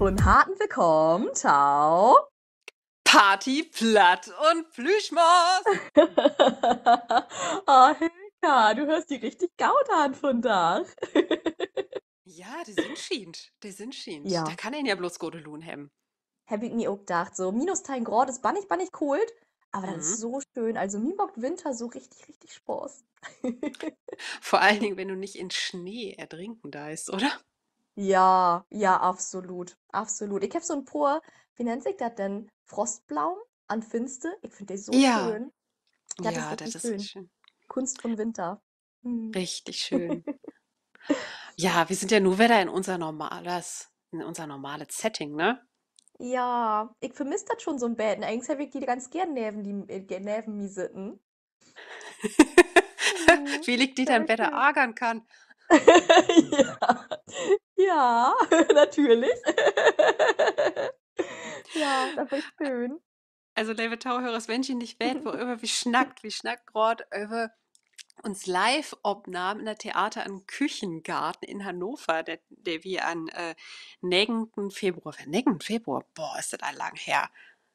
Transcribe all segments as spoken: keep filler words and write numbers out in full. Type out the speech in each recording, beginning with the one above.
Von Harten willkamen to Party, Platt un Plüschmors. Oh, Hilka, du höörst di richtig goot an vundaag. Ja, de Sünn schient, de Sünn schient. Ja. Dor kann een ja blots gode Luun hebben. Heff ik mi ok dacht, so minus teihn Graad is bannig, bannig koolt, aver dat is so schöön. Also mi maakt Winter so richtig, richtig Spaaß. Vör allen Dingen, wenn du nich in Snee erdrinken deist, oder? Ja, ja, absolut, absolut. Ik heff so 'n poor, wo nennt sik dat denn? Frostblaumen an Finster. Ik finn de so schöön. Dat is richtig schöön. Kunst von Winter. Richtig schöön. Ja, wi sünd ja nu wedder in unser normales, in unser normale Setting, ne? Ja, ik vermiss dat schon so 'n beten. Egens heff ik di ganz geern neven di, äh, ge-, neven mi sitten. Wiel ik di denn beter argern kann. Ja, ja, natürlich. Ja, dat weer schöön. Also, leve Tohörers, wenn ji nich weet, woröver wi snackt, wi snackt graad över uns Live-Opnahmen in dat Theater an'n Küchengarten in Hannover, de, de wi an'n, äh, negenten Februar, negenten Februar, boah, is dat al lang her.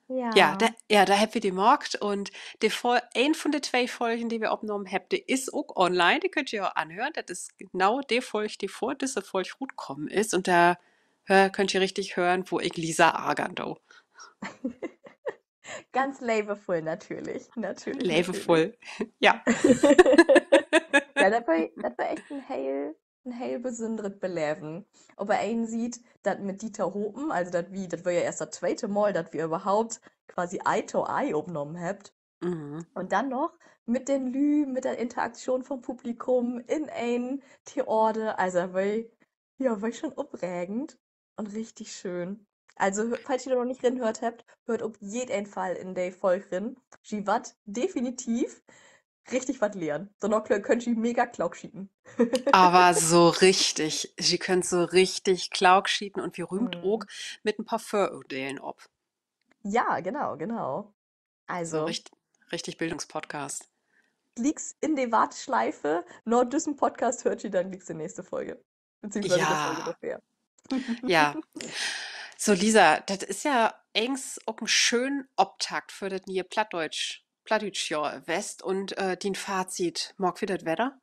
Ja, dor, ja, dor hebbt wi de maakt un de Fol-, een von de twee Folgen, de wi opnahmen hebbt, de is ok online, de köönt ji jo anhören. Dat is genau de Folg, de vör disse Folg rutkamen is. Un dor, äh, köönt ji richtig hören, wo ik Lisa argern do. Ganz levevull natürlich, natürlich. Levevull, ja. Ja, dat weer, dat weer echt en heel, en heel besünneret Beleven. Op de een Siet dat mit di tohopen, also dat wi, dat weer ja eerst dat tweete Mal, dat wi överhaupt quasi Eye to Eye opnahmen hebbt. Un denn noch mit den Lüüd, mit de Interaktion von Publikum in en Theater. Also dat weer, ja, weer schon opregend un richtig schöön. Also, falls ji dor noch nich rinhöört hebbt, höört op jeden Fall in de Folg rin. Ji warrt definitiv richtig wat lehren. Dorna klö-, köönt ji mega klook schieten. Aver so richtig, ji köönt so richtig klook schieten un wi rüümt ok mit en poor Vöroordelen op. Ja, genau, genau. Also, richtig Bildungspodcast. Glieks in de Warteschleife, na düssen Podcast höört ji denn glieks de nächste Folge. Beziehungsweise de Folge dorvör. Ja. So, Lisa, dat is ja egens ok en schönen Optakt för dat ne'e Plattdüütsch, Plattdüütsch-Johr west un, äh, dien Fazit, maakt wi dat wedder?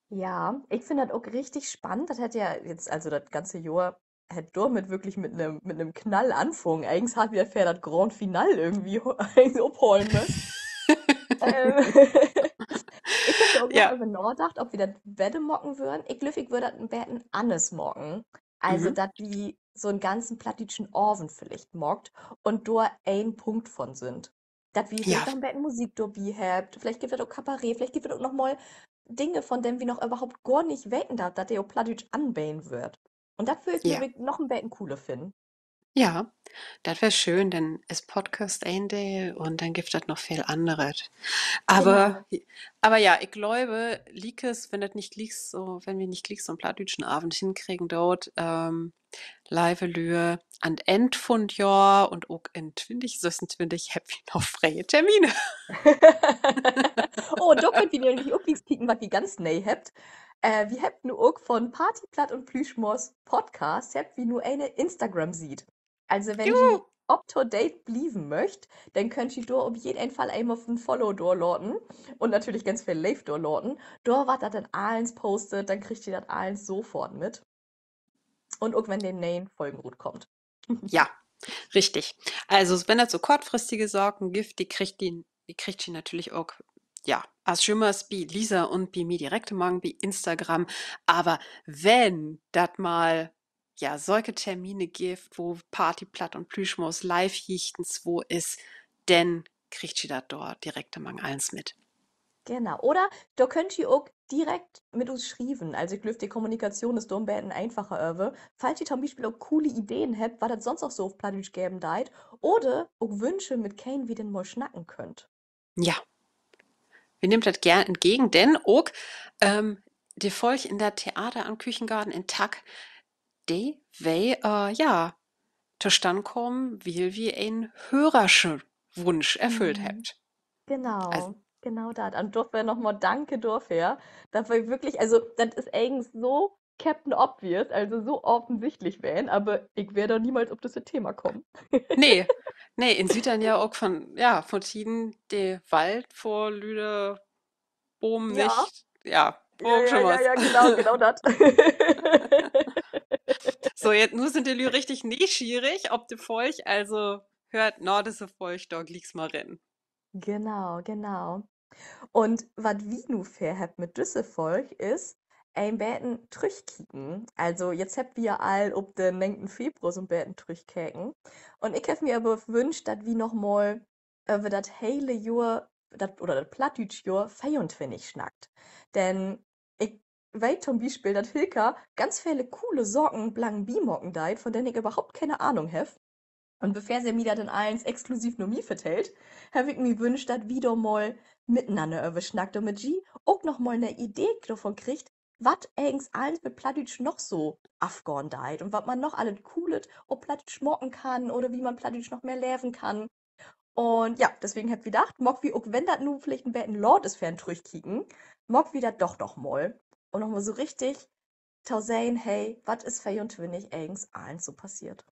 Ja, ik finn dat ok richtig spannend. Dat hett ja nu, also dat ganze Johr hett dormit würklich mit 'nem, mit 'nem Knall anfungen. Egens harrn wi dat för dat Grand Finale irgendwie ho-, ophalen müsst. Ik heff dor ok noch över nadacht, of wi dat wedder maken wörrn. Ik glööv, ik wöör dat en beten anners maken. Also, dat wi so 'n ganzen plattdüütschen Avend villicht maakt un dor een Punkt von sünd. Dat wi villicht noch en beten Musik dorbi hebbt, villicht gifft dat ok Kabarett, villicht gifft dat ok noch mal Dinge, von de wi noch överhaupt gor nich weten, dat, dat de op Plattdüütsch anbeden wörrn. Un dat wöör ik, glööv ik, noch en beten cooler finnen. Ja, dat weer schöön, denn is Podcast een Deel un denn gifft dat noch veel anneret. Aver, aver ja, ik glööv, liekers, wenn dat nich glieks so, wenn wi nich glieks so 'n plattdüütschen Avend hinkriegen doot, ähm, leve Lüe, an't Enn vun't Johr un ok in twintig sössuntwintig hebbt wi noch free Termine. Oh, dor köönt wi nämlich ok glieks kieken, wat wi ganz nee hebbt. Äh, wi hebbt nu ok von Party, Platt un Plüschmors Podcast hebbt wi nu ene Instagram-Siet. Also, wenn ji up to date blieven möcht, denn köönt ji dor op jeden Fall eenmal en Follow dorlaten un natürlich ganz veel Leev dorlaten. Dor warrt dat denn allens postet, denn kriegt ji dat allens sofort mit. Un ok wenn de ne'en Folgen rutkaamt. Ja, richtig. Also, wenn dat so kortfristige Saken gifft, de kriegt de, de kriegt ji natürlich ok, ja, as jümmers bi Lisa un bi mi direkt mang bi Instagram. Aver wenn dat mal, ja, solke Termine gifft, wo Party, Platt un Plüschmors live jichtenswo is, denn kriegt ji dat dor direkt mang allens mit. Genau. Oder dor köönt ji ok direkt mit us schrieven. Also, ik glööv, de Kommunikation is dor 'n beten eenfacher över. Falls ji to'n Bispeel ok coole Ideen hebbt, wat dat sonst noch so op Plattdüütsch geven deit, oder ok Wünsche, mit keen wi denn mal snacken köönt. Ja. Wi nehmt dat geern entgegen, denn ok, ähm, de Folg in dat Theater an'n Küchengarten in Tack, de weer, äh, ja, tostann kamen, wiel wi en Hörerschewunsch erfüllt hebbt. Genau, genau dat. Un dorför nochmal Danke dorför. Dat weer würklich, also, dat is egens so Captain Obvious, also so offensichtlich ween, aver ik weer dor niemals op düsse Thema kamen. Nee, nee, in Südern ja ok von, ja, von Tieden de Wald vör lüde Boom nich, ja, ja, ja, genau, genau dat. So, jetzt, nu sünd de Lüüd richtig neeschierig op de Folg, also höört na düsse Folg dor glieks mal rin. Genau, genau. Un wat wi nu vör hebbt mit düsse Folg is, en beten trüchkieken. Also, jetzt hebbt wi ja all op den negenten Februar so'n beten trüchkeken. Un ik heff mi aver wünscht, dat wi noch mal över dat hele Johr, dat, oder dat Plattdüütsch-Johr veeruntwintig snackt. Denn ik weet to'n Bispeel, dat Hilka ganz vele coole Saken blangenbi maken deit, von den ik överhaupt kene Ahnung heff. Un bevör se mi dat denn allens exklusiv na mi vertellt, heff ik mi wünscht, dat wi dor mal mitenanner över snackt, dormit ji ok noch mal 'ne Idee dorvon kriegt, wat egens allens mit Plattdüütsch noch so afgahn deit un wat man noch allens Cooles op Plattdüütsch maken kann oder wie man Plattdüütsch noch mehr leven kann. Un ja, deswegen hebbt wi dacht, maakt wi, ok wenn dat nu villicht en beten laat is för en Trüchkieken, maakt wi dat doch noch mal. Un noch mal so richtig to sehn, hey, wat is veeruntwintig egens allens so passeert?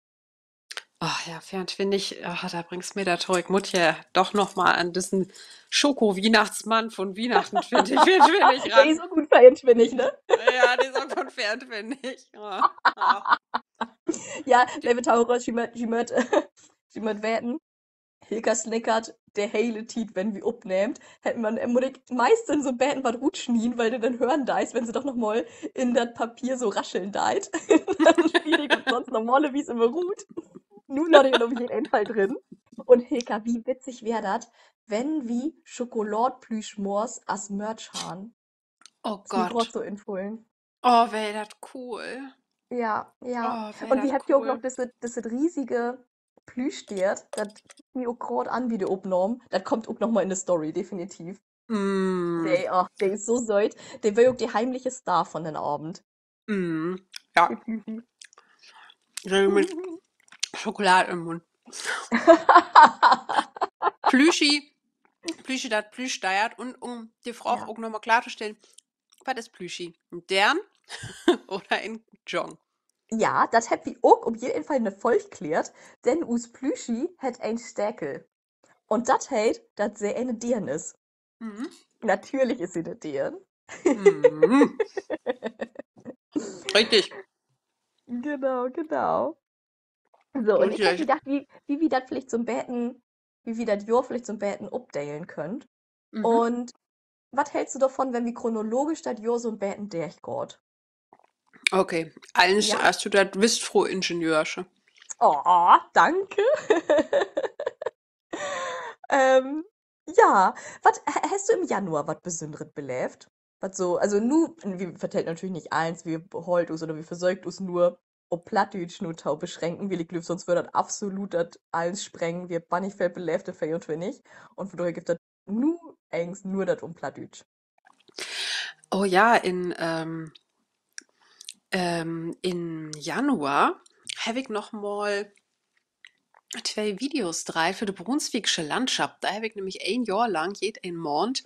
Ah ja, veeruntwintig, ah, dor bringst mi dat to. Ik mutt ja doch noch mal an düssen Schoko-Wiehnachtsmann von Wiehnachten twintig veeruntwintig ran. De is ok von veeruntwintig, ne? Ja, de is ok von veeruntwintig. Ja, ja. Ja, leve Tohörers, ji mööt, ji mööt, ji mööt weten, Hilka snickert de hele Tiet, wenn wi opnehmt. Hett man, mutt ik meistens so'n beten wat rutsnieden, wiel du denn hören deist, wenn se doch noch mal in dat Papier so rascheln deit. Denn snied ik dat sünst normalerwies immer rut. Nu laat ik dat op jeden Fall drin. Un Hilka, wie witzig weer dat, wenn wi Schokolaadplüschmors as Merch harrn? Is mi graad so infullen. Oh, weer dat cool. Ja, ja. Un wi hebbt ja ok noch düsse, düsse riesige Plüschdeert, dat kiek ik mi ok graad an bi de Opnahmen. Dat kummt ok noch mal in de Story, definitiv. De, ach, de is so sööt. De weer ok de heimliche Star von den Avend. Ja. Mit Schokolaad in'n Mund. Plüschi, Plüschi, dat Plüschdeert un üm de Fraag ok noch mal klar to stellen, wat is Plüschi? En Deern oder en Jong? Ja, dat hebbt wi ok op jeden Fall in de Folg klärt, denn us Plüschi hett en Stekel. Un dat heet, dat se ene Deern is. Natürlich is se 'ne Deern. Richtig. Genau, genau. So, un ik heff mi dacht, wie, wie wi dat villicht so'n beten, wie wi dat Johr villicht so'n beten opdelen köönt. Un wat hältst du dorvon, wenn wi chronologisch dat Johr so'n beten dörchgaht? Okay, allens as du dat wist, Fro Ingenieursche. Oh, danke. Ja, wat, hest du in'n Januar wat Besünneret beleevt? Wat so, also nu, wi vertellt natürlich nich allens, wi hoolt us oder wi versöökt us nur op Plattdüütsch nu to beschränken, wiel ik glööv, sünst wöör dat absolut dat allens sprengen. Wi hebbt bannig veel beleevt in veeruntwintig un von dorher gifft dat nu egens nur dat um Plattdüütsch. Oh ja, in, in Januar heff ik noch mal twee Videos dreiht för de Brunswiksche Landschaft. Dor heff ik nämlich een Johr lang jeden Maand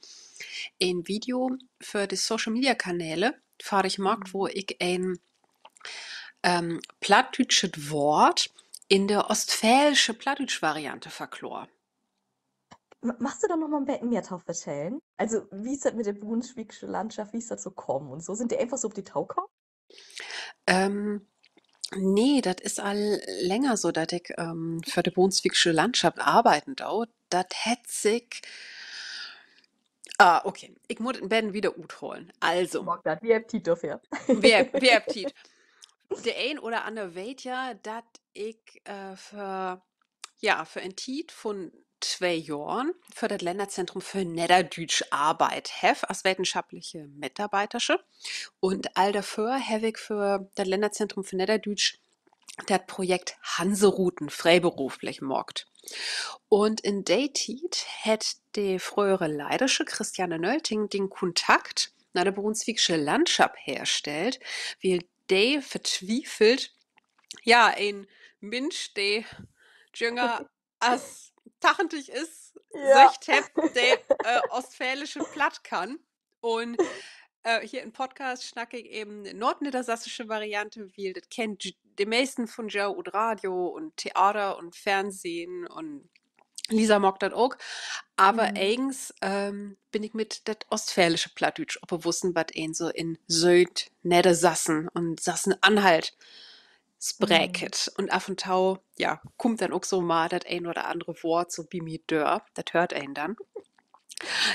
en Video för de Social-Media-Kanäle fardig maakt, wo ik en plattdüütschet Woort in de oostfäälsche Plattdüütsch-Variante verkloor. Magst du dor noch mal 'n beten mehr to vertellen? Also, wie is dat mit de Brunswiksche Landschaft, wie is dat so kamen un so? Sünd de eenfach so op di tokamen? Nee, dat is al länger so, dat ik för de Brunswiksche Landschaft arbeiden do. Dat hett sik, ah, okay, ik mutt en beten wieder utholen. Also, wi hebbt Tiet dorför. Wi hebbt Tiet. De een oder anner weet ja, dat ik för, ja, för en Tiet vun twee Johren för dat Lännerzentrum för Nedderdüütsch arbeidt heff as wetenschappliche Mitarbeitersche. Un al dorvör heff ik för dat Lännerzentrum för Nedderdüütsch dat Projekt Hanserouten freeberuflich maakt. Un in de Tiet hett de fröhere Leidersche Christiane Nölting den Kontakt na de Brunswiksche Landschaft herstellt, wiel de vertwiefelt, ja, en Minsch, de jünger as tachentig is, söcht hebbt, de oostfäälsche Platt kann. Un Hier in Podcast snack ik even noordneddersassische Variante, wiel dat kennt de meesten vun jo ut Radio un Theater un Fernsehen un Lisa maakt dat ok. Aver egens bün ik mit dat oostfäälsche Plattdüütsch opwussen, wat een so in Söödneddersassen un Sassen-Anhalt spreekt. Un af un to, ja, kummt denn ok so mal dat een oder annere Woort so bi mi dör. Dat höört een denn.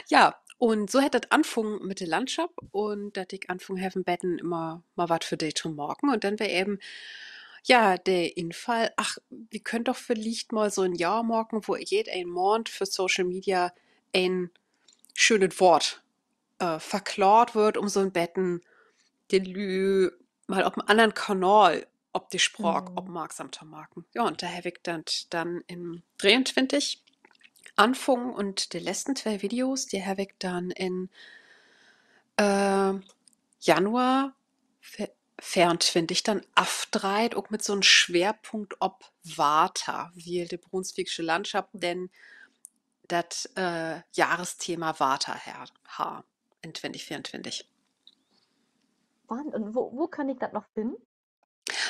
Ja, un so hett dat anfungen mit de Landschap un dat ik anfungen heff, en beten immer mal wat för de to maken. Un denn weer even, ja, de Infall, ach, wi köönt doch villicht mal so 'n Johr maken, wo jeden Maand för Social Media en schönet Woort verklaart word, um so 'n beten de Lüüd mal op en annern Kanal op de Spraak opmarksam to maken. Ja, un dor heff ik dat denn in dreeuntwintig anfungen un de letzten twee Videos, de heff ik denn in Januar veeruntwintig denn afdreiht, ok mit so 'n Sweerpunkt op Water, wiel de Brunswiekische Landschaft denn dat Jahresthema Water harr in twintig veeruntwintig. Spannend. Un wo kann ik dat noch finnen?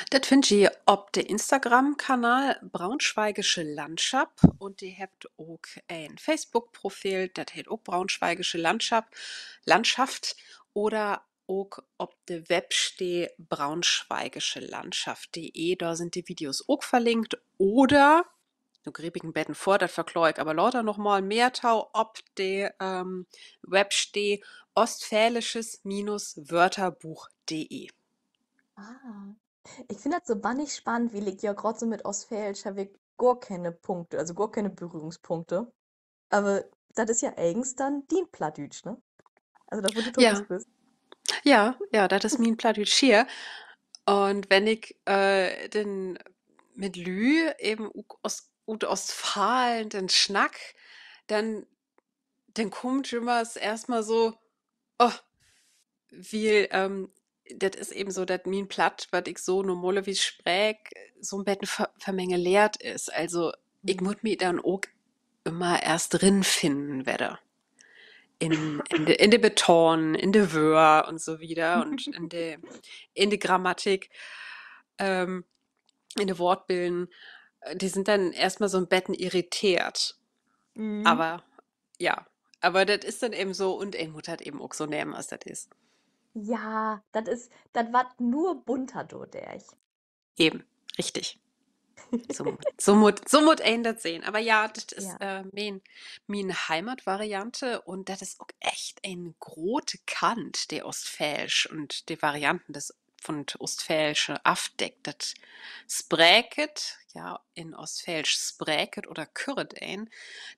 Dat finnt ji op de Instagram-Kanal Braunschweigische Landschaft un de hebbt ok en Facebook-Profil, dat heet ok Braunschweigische Landschaft, Landschaft oder ok op de Webstee braunschweigischelandschaft punkt de. Dor sünd de Videos ok verlinkt. Oder, nu griep ik en beten vör, dat verklaar ik aver later noch mal mehr to, op de Webstee ostfälisches Wörterbuch punkt de. Ik finn dat so bannig spannend, wiel ik ja graad so mit Oostfäälsch heff ik gor kene Punkte, also gor kene Berührungspunkte. Aver dat is ja egens denn dien Plattdüütsch, ne? Also dat, wo du to Huus büst. Ja, ja, dat is mien Plattdüütsch hier. Un wenn ik denn mit Lüüd even ut Oostfalen denn snack, denn, denn kummt jümmers eerstmal so, oh, wiel dat is even so, dat mien Platt, wat ik so normalerwies spreek, so 'n beten vermengeleert is. Also ik mutt mi denn ok ümmer eerst rinfinnen wedder in de Beton, in de Wöör un so wieder un in de Grammatik, in de Woortbillen. De sünd denn eerstmal so 'n beten irriteert. Aver, ja, aver dat is denn even so un een mutt dat even ok so nehmen, as dat is. Ja, dat is, dat warrt nur bunter dordörch. Even, richtig. So mutt een dat sehn. Aver ja, dat is mien Heimatvariante un dat is ok echt en grote Kant, de Oostfäälsch un de Varianten vun 't Oostfäälsche afdeckt. Dat spreekt, ja, in Oostfäälsch spreekt oder kürt een.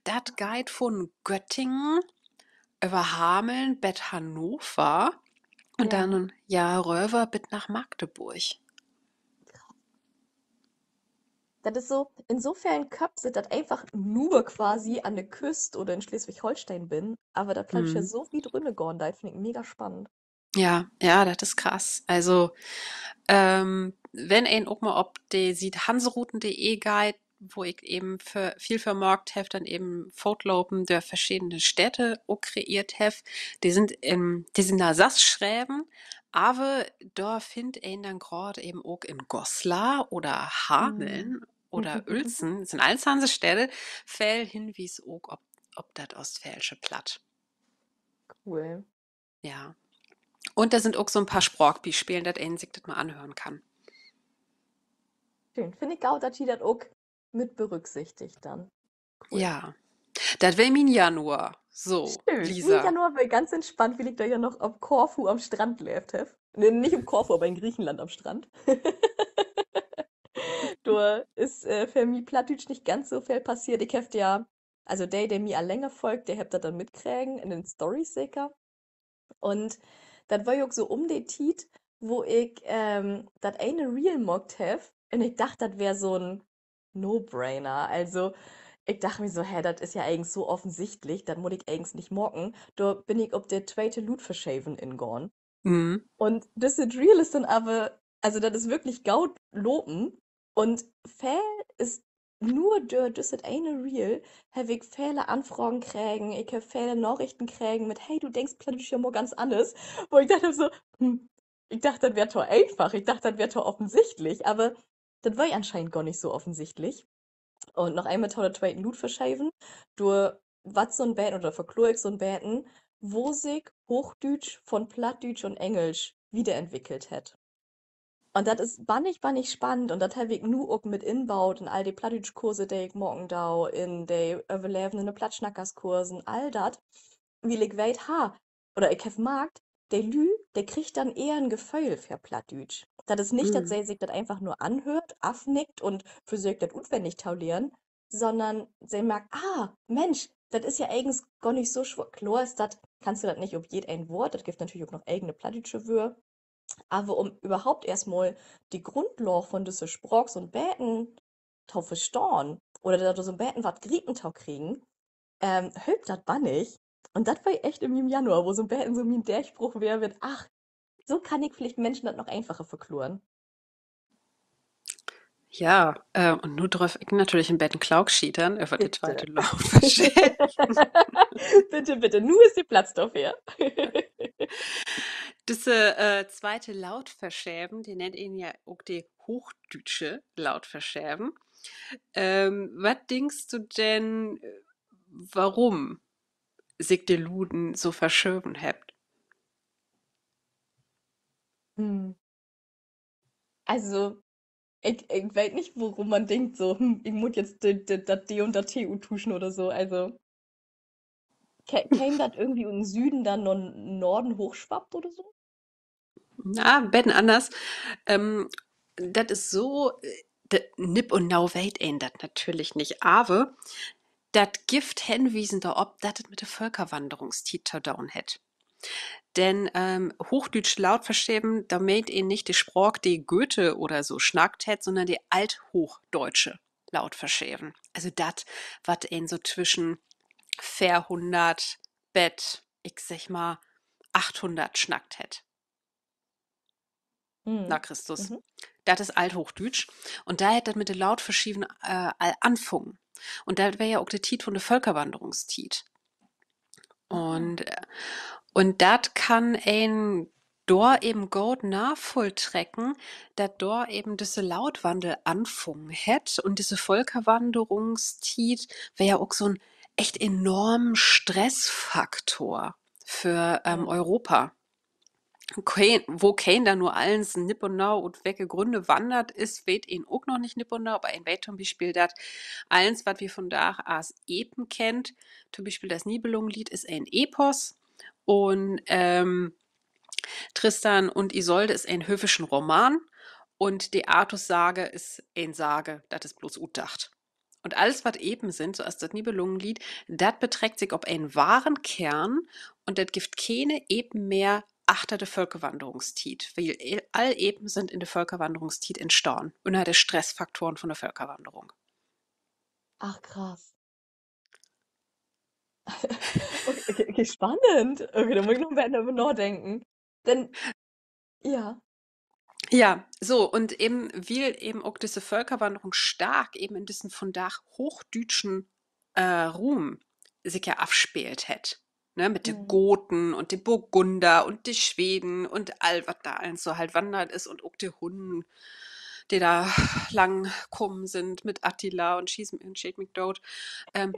Dat geiht vun Göttingen över Hameln bet Hannover un denn, ja, röver bet na Magdeburg. Dat is so, in so velen Köpp sitt dat eenfach nur quasi an de Küst oder in Sleswig-Holsteen binnen, aver dat Plattdüütsch ja so wiet rünnergahn deit, finn ik mega spannend. Ja, ja, dat is krass. Also wenn een ok mal op de Siet hanserouten punkt de geiht, wo ik even veel vör maakt heff, denn even footlopen dör verschedene Städte ok kreeert heff. De sünd, de sünd na Sass schreven, aver dor finnt een denn graad even ok in Goslar oder Hameln oder Uelzen, sünd allens Hansestädte, veel Hinwies ok op dat oostfäälsche Platt. Cool. Ja. Un dor sünd ok so 'n paar Spraakbispelen, dat een sik dat mal anhören kann. Schöön. Finn ik goot, dat ji dat ok mit berücksichtigt denn. Ja. Dat weer mien Januar. So, Lisa. Mien Januar weer ganz entspannt, wiel ik dor ja noch op Korfu an'n Strand leevt heff. Nee, nich op Korfu, aver in Griechenland an'n Strand. Dor is för mi Plattdüütsch nich ganz so veel passeert. Ik heff ja, also de, de mi al länger folgt, de hebbt dat denn mitkregen in den Stories seker. Un dat weer ja ok so üm de Tiet, wo ik dat ene Reel maakt heff un ik dacht, dat weer so 'n No-Brainer. Also ik dacht mi so, hä, dat is ja egens so offensichtlich, dat mutt ik egens nich maken. Dor bün ik op de tweete Luutverscheven ingahn. Un düsset Reel is denn aver, also dat is würklich goot lopen un veel is nur dör düsset ene Reel heff ik vele Anfragen kregen, ik heff vele Narichten kregen mit: Hey, du denkst Plattdüütsch ja mal ganz anners. Wo ik dacht heff so, hm, ik dacht, dat weer to eenfach, ik dacht, dat weer to offensichtlich, aver dat weer anscheinend gor nich so offensichtlich. Un noch eenmal to dat Tweete, Luutverscheven. Dor warrt so 'n beten, oder verkloor ik so 'n beten, wo sik Hoochdüütsch von Plattdüütsch un Engelsch wiederentwickelt hett. Un dat is bannig, bannig spannend. Un dat heff ik nu ok mit inbaut in all de Plattdüütschkurse, de ik maken do, in de Överleven in de Plattsnackerskursen, all dat. Wiel ik weet, ha, oder ik heff markt, de Lüüd, de kriegt denn ehr en Geföhl för Plattdüütsch. Dat is nich, dat se sik dat eenfach nur anhöört, afnickt un versöcht, dat utwennig to lehren, sonnern se markt, ah, Mensch, dat is ja egens gor nich so swoor. Kloor is dat, kannst du dat nich op jedeen Woort, dat gifft natürlich ok noch egene plattdüütsche Wöör. Aver üm överhaupt eerstmal de Grundlaag von düsse Spraak so 'n beten to verstahn oder dor so 'n beten wat griepen to kriegen, ähm, hölpt dat bannig. Un dat weer echt in mien Januar, wo so 'n beten so mien Durchbruch weer mit, ach, so kann ik villicht Minschen dat noch eenfacher verkloren. Ja, äh, un nu dröff ik natürlich en beten klookschietern över de tweete Lautverscheven. Bitte, bitte, nu is de Platz dorför. Düsse, äh, tweete Lautverscheven, de nennt een ja ok de hoochdüütsche Lautverscheven. Ähm, wat denkst du denn, äh, worüm sik de Luten so verschöven hebbt? Also, ik, ik weet nich, worüm man denkt so, hm, ik mutt jetzt de, de, dat D un dat T uttuschen oder so. Also, ke-, keem dat irgendwie ut 'n Süden denn na Norden hoochschwappt oder so? Na, beten anners. Ähm, dat is so, äh, de-, nipp un nau weet een dat natürlich nich, aver dat gifft Henwiesen dorop, dat dat mit de Völkerwanderungstiet to doon hett. Denn, ähm, hoochdüütsch Lautverscheven, dor meent een nich de Spraak, de Goethe oder so snackt hett, sonnern de althochdeutsche Lautverscheven. Also dat, wat een so twischen veerhunnert bet, ik segg mal, achthunnert snackt hett. Na Christus. Dat is Althoochdüütsch. Un dor hett dat mit de Lautverscheven, äh, al anfungen. Un dat weer ja ok de Tiet vun de Völkerwanderungstiet. Un, äh, un dat kann een dor even goot navulltrecken, dat dor even düsse Lautwandel anfungen hett un düsse Völkerwanderungstiet weer ja ok so 'n echt enormen Stressfaktor för, ähm, Europa. Keen, wokeen dor nu allens nipp un nau, ut welke Grünn wannert is, weet een ok noch nich nipp un nau, aver een weet to'n Bispeel, dat allens, wat wi vundaag as Epen kennt, to'n Bispeel dat Nibelungenlied is en Epos un, ähm, Tristan un Isolde is en höövischen Roman un de Artus-Sage is en Sage, dat is blots utdacht. Un allens, wat Epen sünd, so as dat Nibelungenlied, dat betreckt sik op en wahren Kern un dat gifft kene Epen mehr achter de Völkerwanderungstiet, wiel all Epen sünd in de Völkerwanderungstiet entstahn, ünner de Stressfaktoren vun de Völkerwanderung. Ach, krass. Okay, okay, spannend. Okay, dor mutt ik noch mal över nadenken. Denn, ja. Ja, so, un even, wiel even ok düsse Völkerwanderung stark even in düssen vundaag hoochdüütschen, äh, Ruum sik ja afspeelt hett, ne, mit de Goten un de Burgunder un de Schweden un all, wat dor allens so halt wannert is un ok de Hunnen, de dor lang kamen sünd mit Attila un Schieß mi-, un Scheet mi doot. Ähm,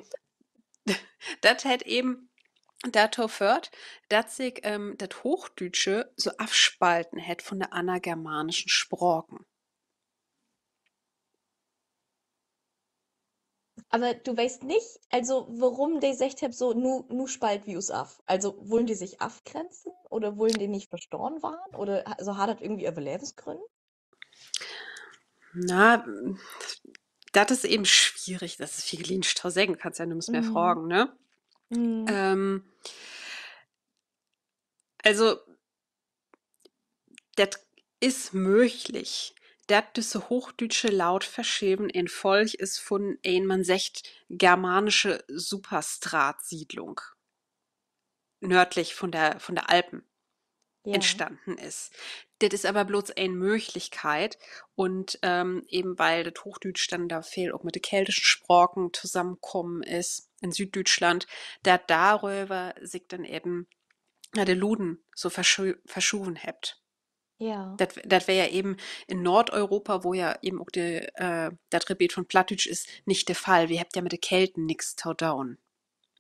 dat hett even dorto föhrt, dat sik, ähm, dat Hoochdüütsche so afspalten hett vun de anner germanischen Spraken. Aver du weetst nich, also, worüm de seggt hebbt, so, nu, nu spalt wi us af. Also, wullen de sik afgrenzen oder wullen de nich verstahn warrn? Oder ha-, also, harr dat irgendwie Överlevensgrünn? Na, dat is even swierig, dat is Figgelinsch to seggen, kannst ja nüms mehr fragen, ne? Ähm, also, dat is mööglich, dat düsse hoochdüütsche Lautverscheven en Folg is vun en, man seggt, germanische Superstraatsiedlung nöördlich vun de, vun de Alpen. ja, entstanden is. Dit is aver blots een Mööglichkeit. Un, ähm, even wiel dat Hoochdüütsch denn dor veel ok mit de keltischen Spraken tosamenkamen is in Süüddüütschland, dat doröver sik denn even, ja, de Luden so verschu-, verschuven hebbt. Ja. Dat, dat weer ja even in Noordeuropa, wo ja even ok de, äh, dat Rebeet von Plattdüütsch is, nich de Fall. Wi hebbt ja mit de Kelten nix to doon.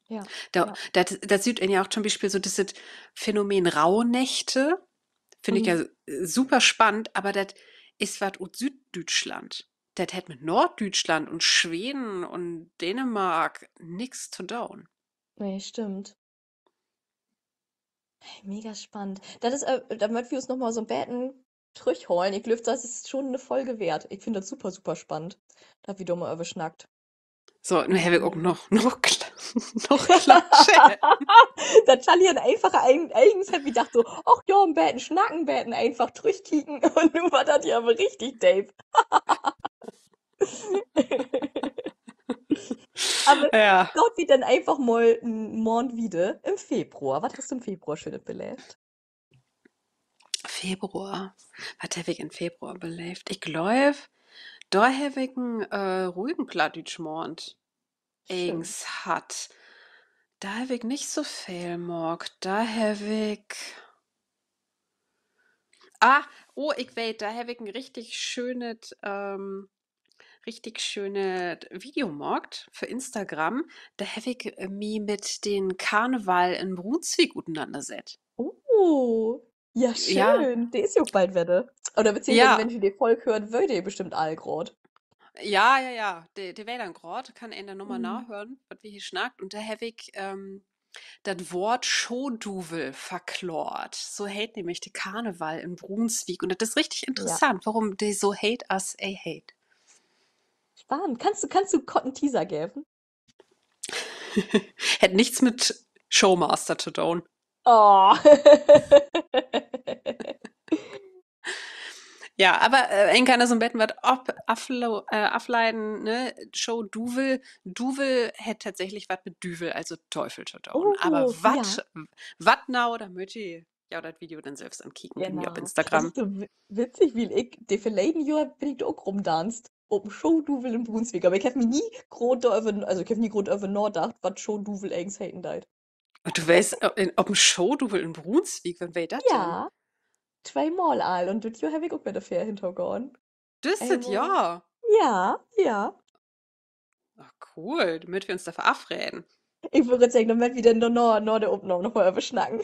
Ja, dor, ja, dat, dat süht een ja ok to'n Bispeel so, dat Phänomen Rauhnächte, finn ik, mhm, ja, äh, super spannend, aver dat is wat ut Süüddüütschland. Dat hett mit Noorddüütschland un Sweden un Dänemark nix to doon. Nee, stimmt. Hey, mega spannend. Dat is, äh, dor mööt wi uns noch mal so 'n beten trüchholen. Ik glööv, dat is schon 'ne Folge weert. Ik finn dat super, super spannend, dat wi dor mal över snackt. So, nu heff ik ok noch, noch kla-, noch Klatsch. Dat schall hier 'n eenfache, eig-, egens hebbt wi dacht so, ach ja, 'n beten snacken, 'n beten eenfach trüchkieken. Un nu warrt dat ja aver richtig deep. Aver, ja, gaht wi denn eenfach mal en Maand wieder in Februar. Wat hest du in Februar Schönet beleevt? Februar. Wat heff ik in Februar beleevt? Ik glööv, dor heff ik en, äh, ruhigen Plattdüütsch-Maand, schöön, egens hatt. Dor heff ik nich so veel maakt. Dor heff ik, ah, oh, ik weet, dor heff ik en richtig schönet, ähm, richtig schönet Video maakt för Instagram. Dor heff ik, äh, mi mit den Karneval in Brunswiek utenannersett. Oh, ja, ja, schöön. De is ja ok bald wedder. Oder beziehungsweise, ja, wenn ji de Folg höört, weer de bestimmt all graad. Ja, ja, ja. De, de weer denn graad. Kann een denn noch mal, mhm, nahören, wat wi hier snackt. Un dor heff ik, ähm, dat Woort Schoduwel verklaart. So heet nämlich de Karneval in Brunswiek. Un dat is richtig, ja, interessant, worüm de so heet, as he heet. Spannend. Kannst du, kannst du kort en Teaser geven? Hett nix mit Showmaster to doon. Oh. Ja, aver, äh, een kann dor so 'n beten wat op-, aflo-, äh, afleiden, ne? Schoduwel. Duwel hett tatsächlich wat mit Düvel, also Teufel, to doon. Aver, oh, wat, ja, wat nau, dor mööt ji ja dat Video denn sülvst ankieken bi mi op, genau, Instagram. Dat is so wi-, witzig, wiel ik de verleden Johr bün ik dor ok rumdanzt. Op en Schoduwel in Brunswiek. Aver ik heff mi nie groot doröver, also ik heff nie groot över nadacht, wat Schoduwel egens heten deit. Du weerst, äh, in, op en Schoduwel in Brunswiek? Wann weer dat denn? Ja, tweemal al. Un düt Johr heff ik ok wedder vör hentogahn. Düsset Johr? Ja, ja. Ah, cool. Denn mööt wi uns dor verabreden. Ik wull graad seggen, dor mööt wi denn na, na de Opnahm noch mal över snacken.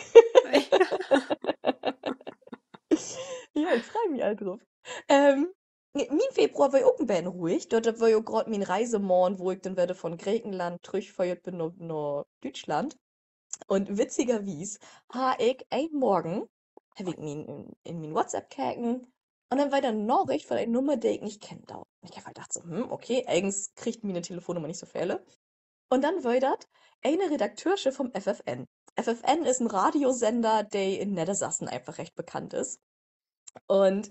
Ja, ik frei mi al drup. Ähm, mien Februar weer ok en beten ruhig. Dat, dat weer ok graad mien Reisemaand, wo ik denn wedder von Grekenland trüchföhrt bün na, na Düütschland. Un witzigerwies harr ik een Morgen, heff ik mien, in, in mien WhatsApp keken, un denn weer dor 'n Naricht von en Nummer, de ik nich kennen do. Un ik heff halt dacht so, hm, okay, egens kriegt miene Telefonnummer nich so vele. Un denn weer dat ene Redakteursche vom F F N. F F N is en Radiosender, de in Neddersassen eenfach recht bekannt is. Un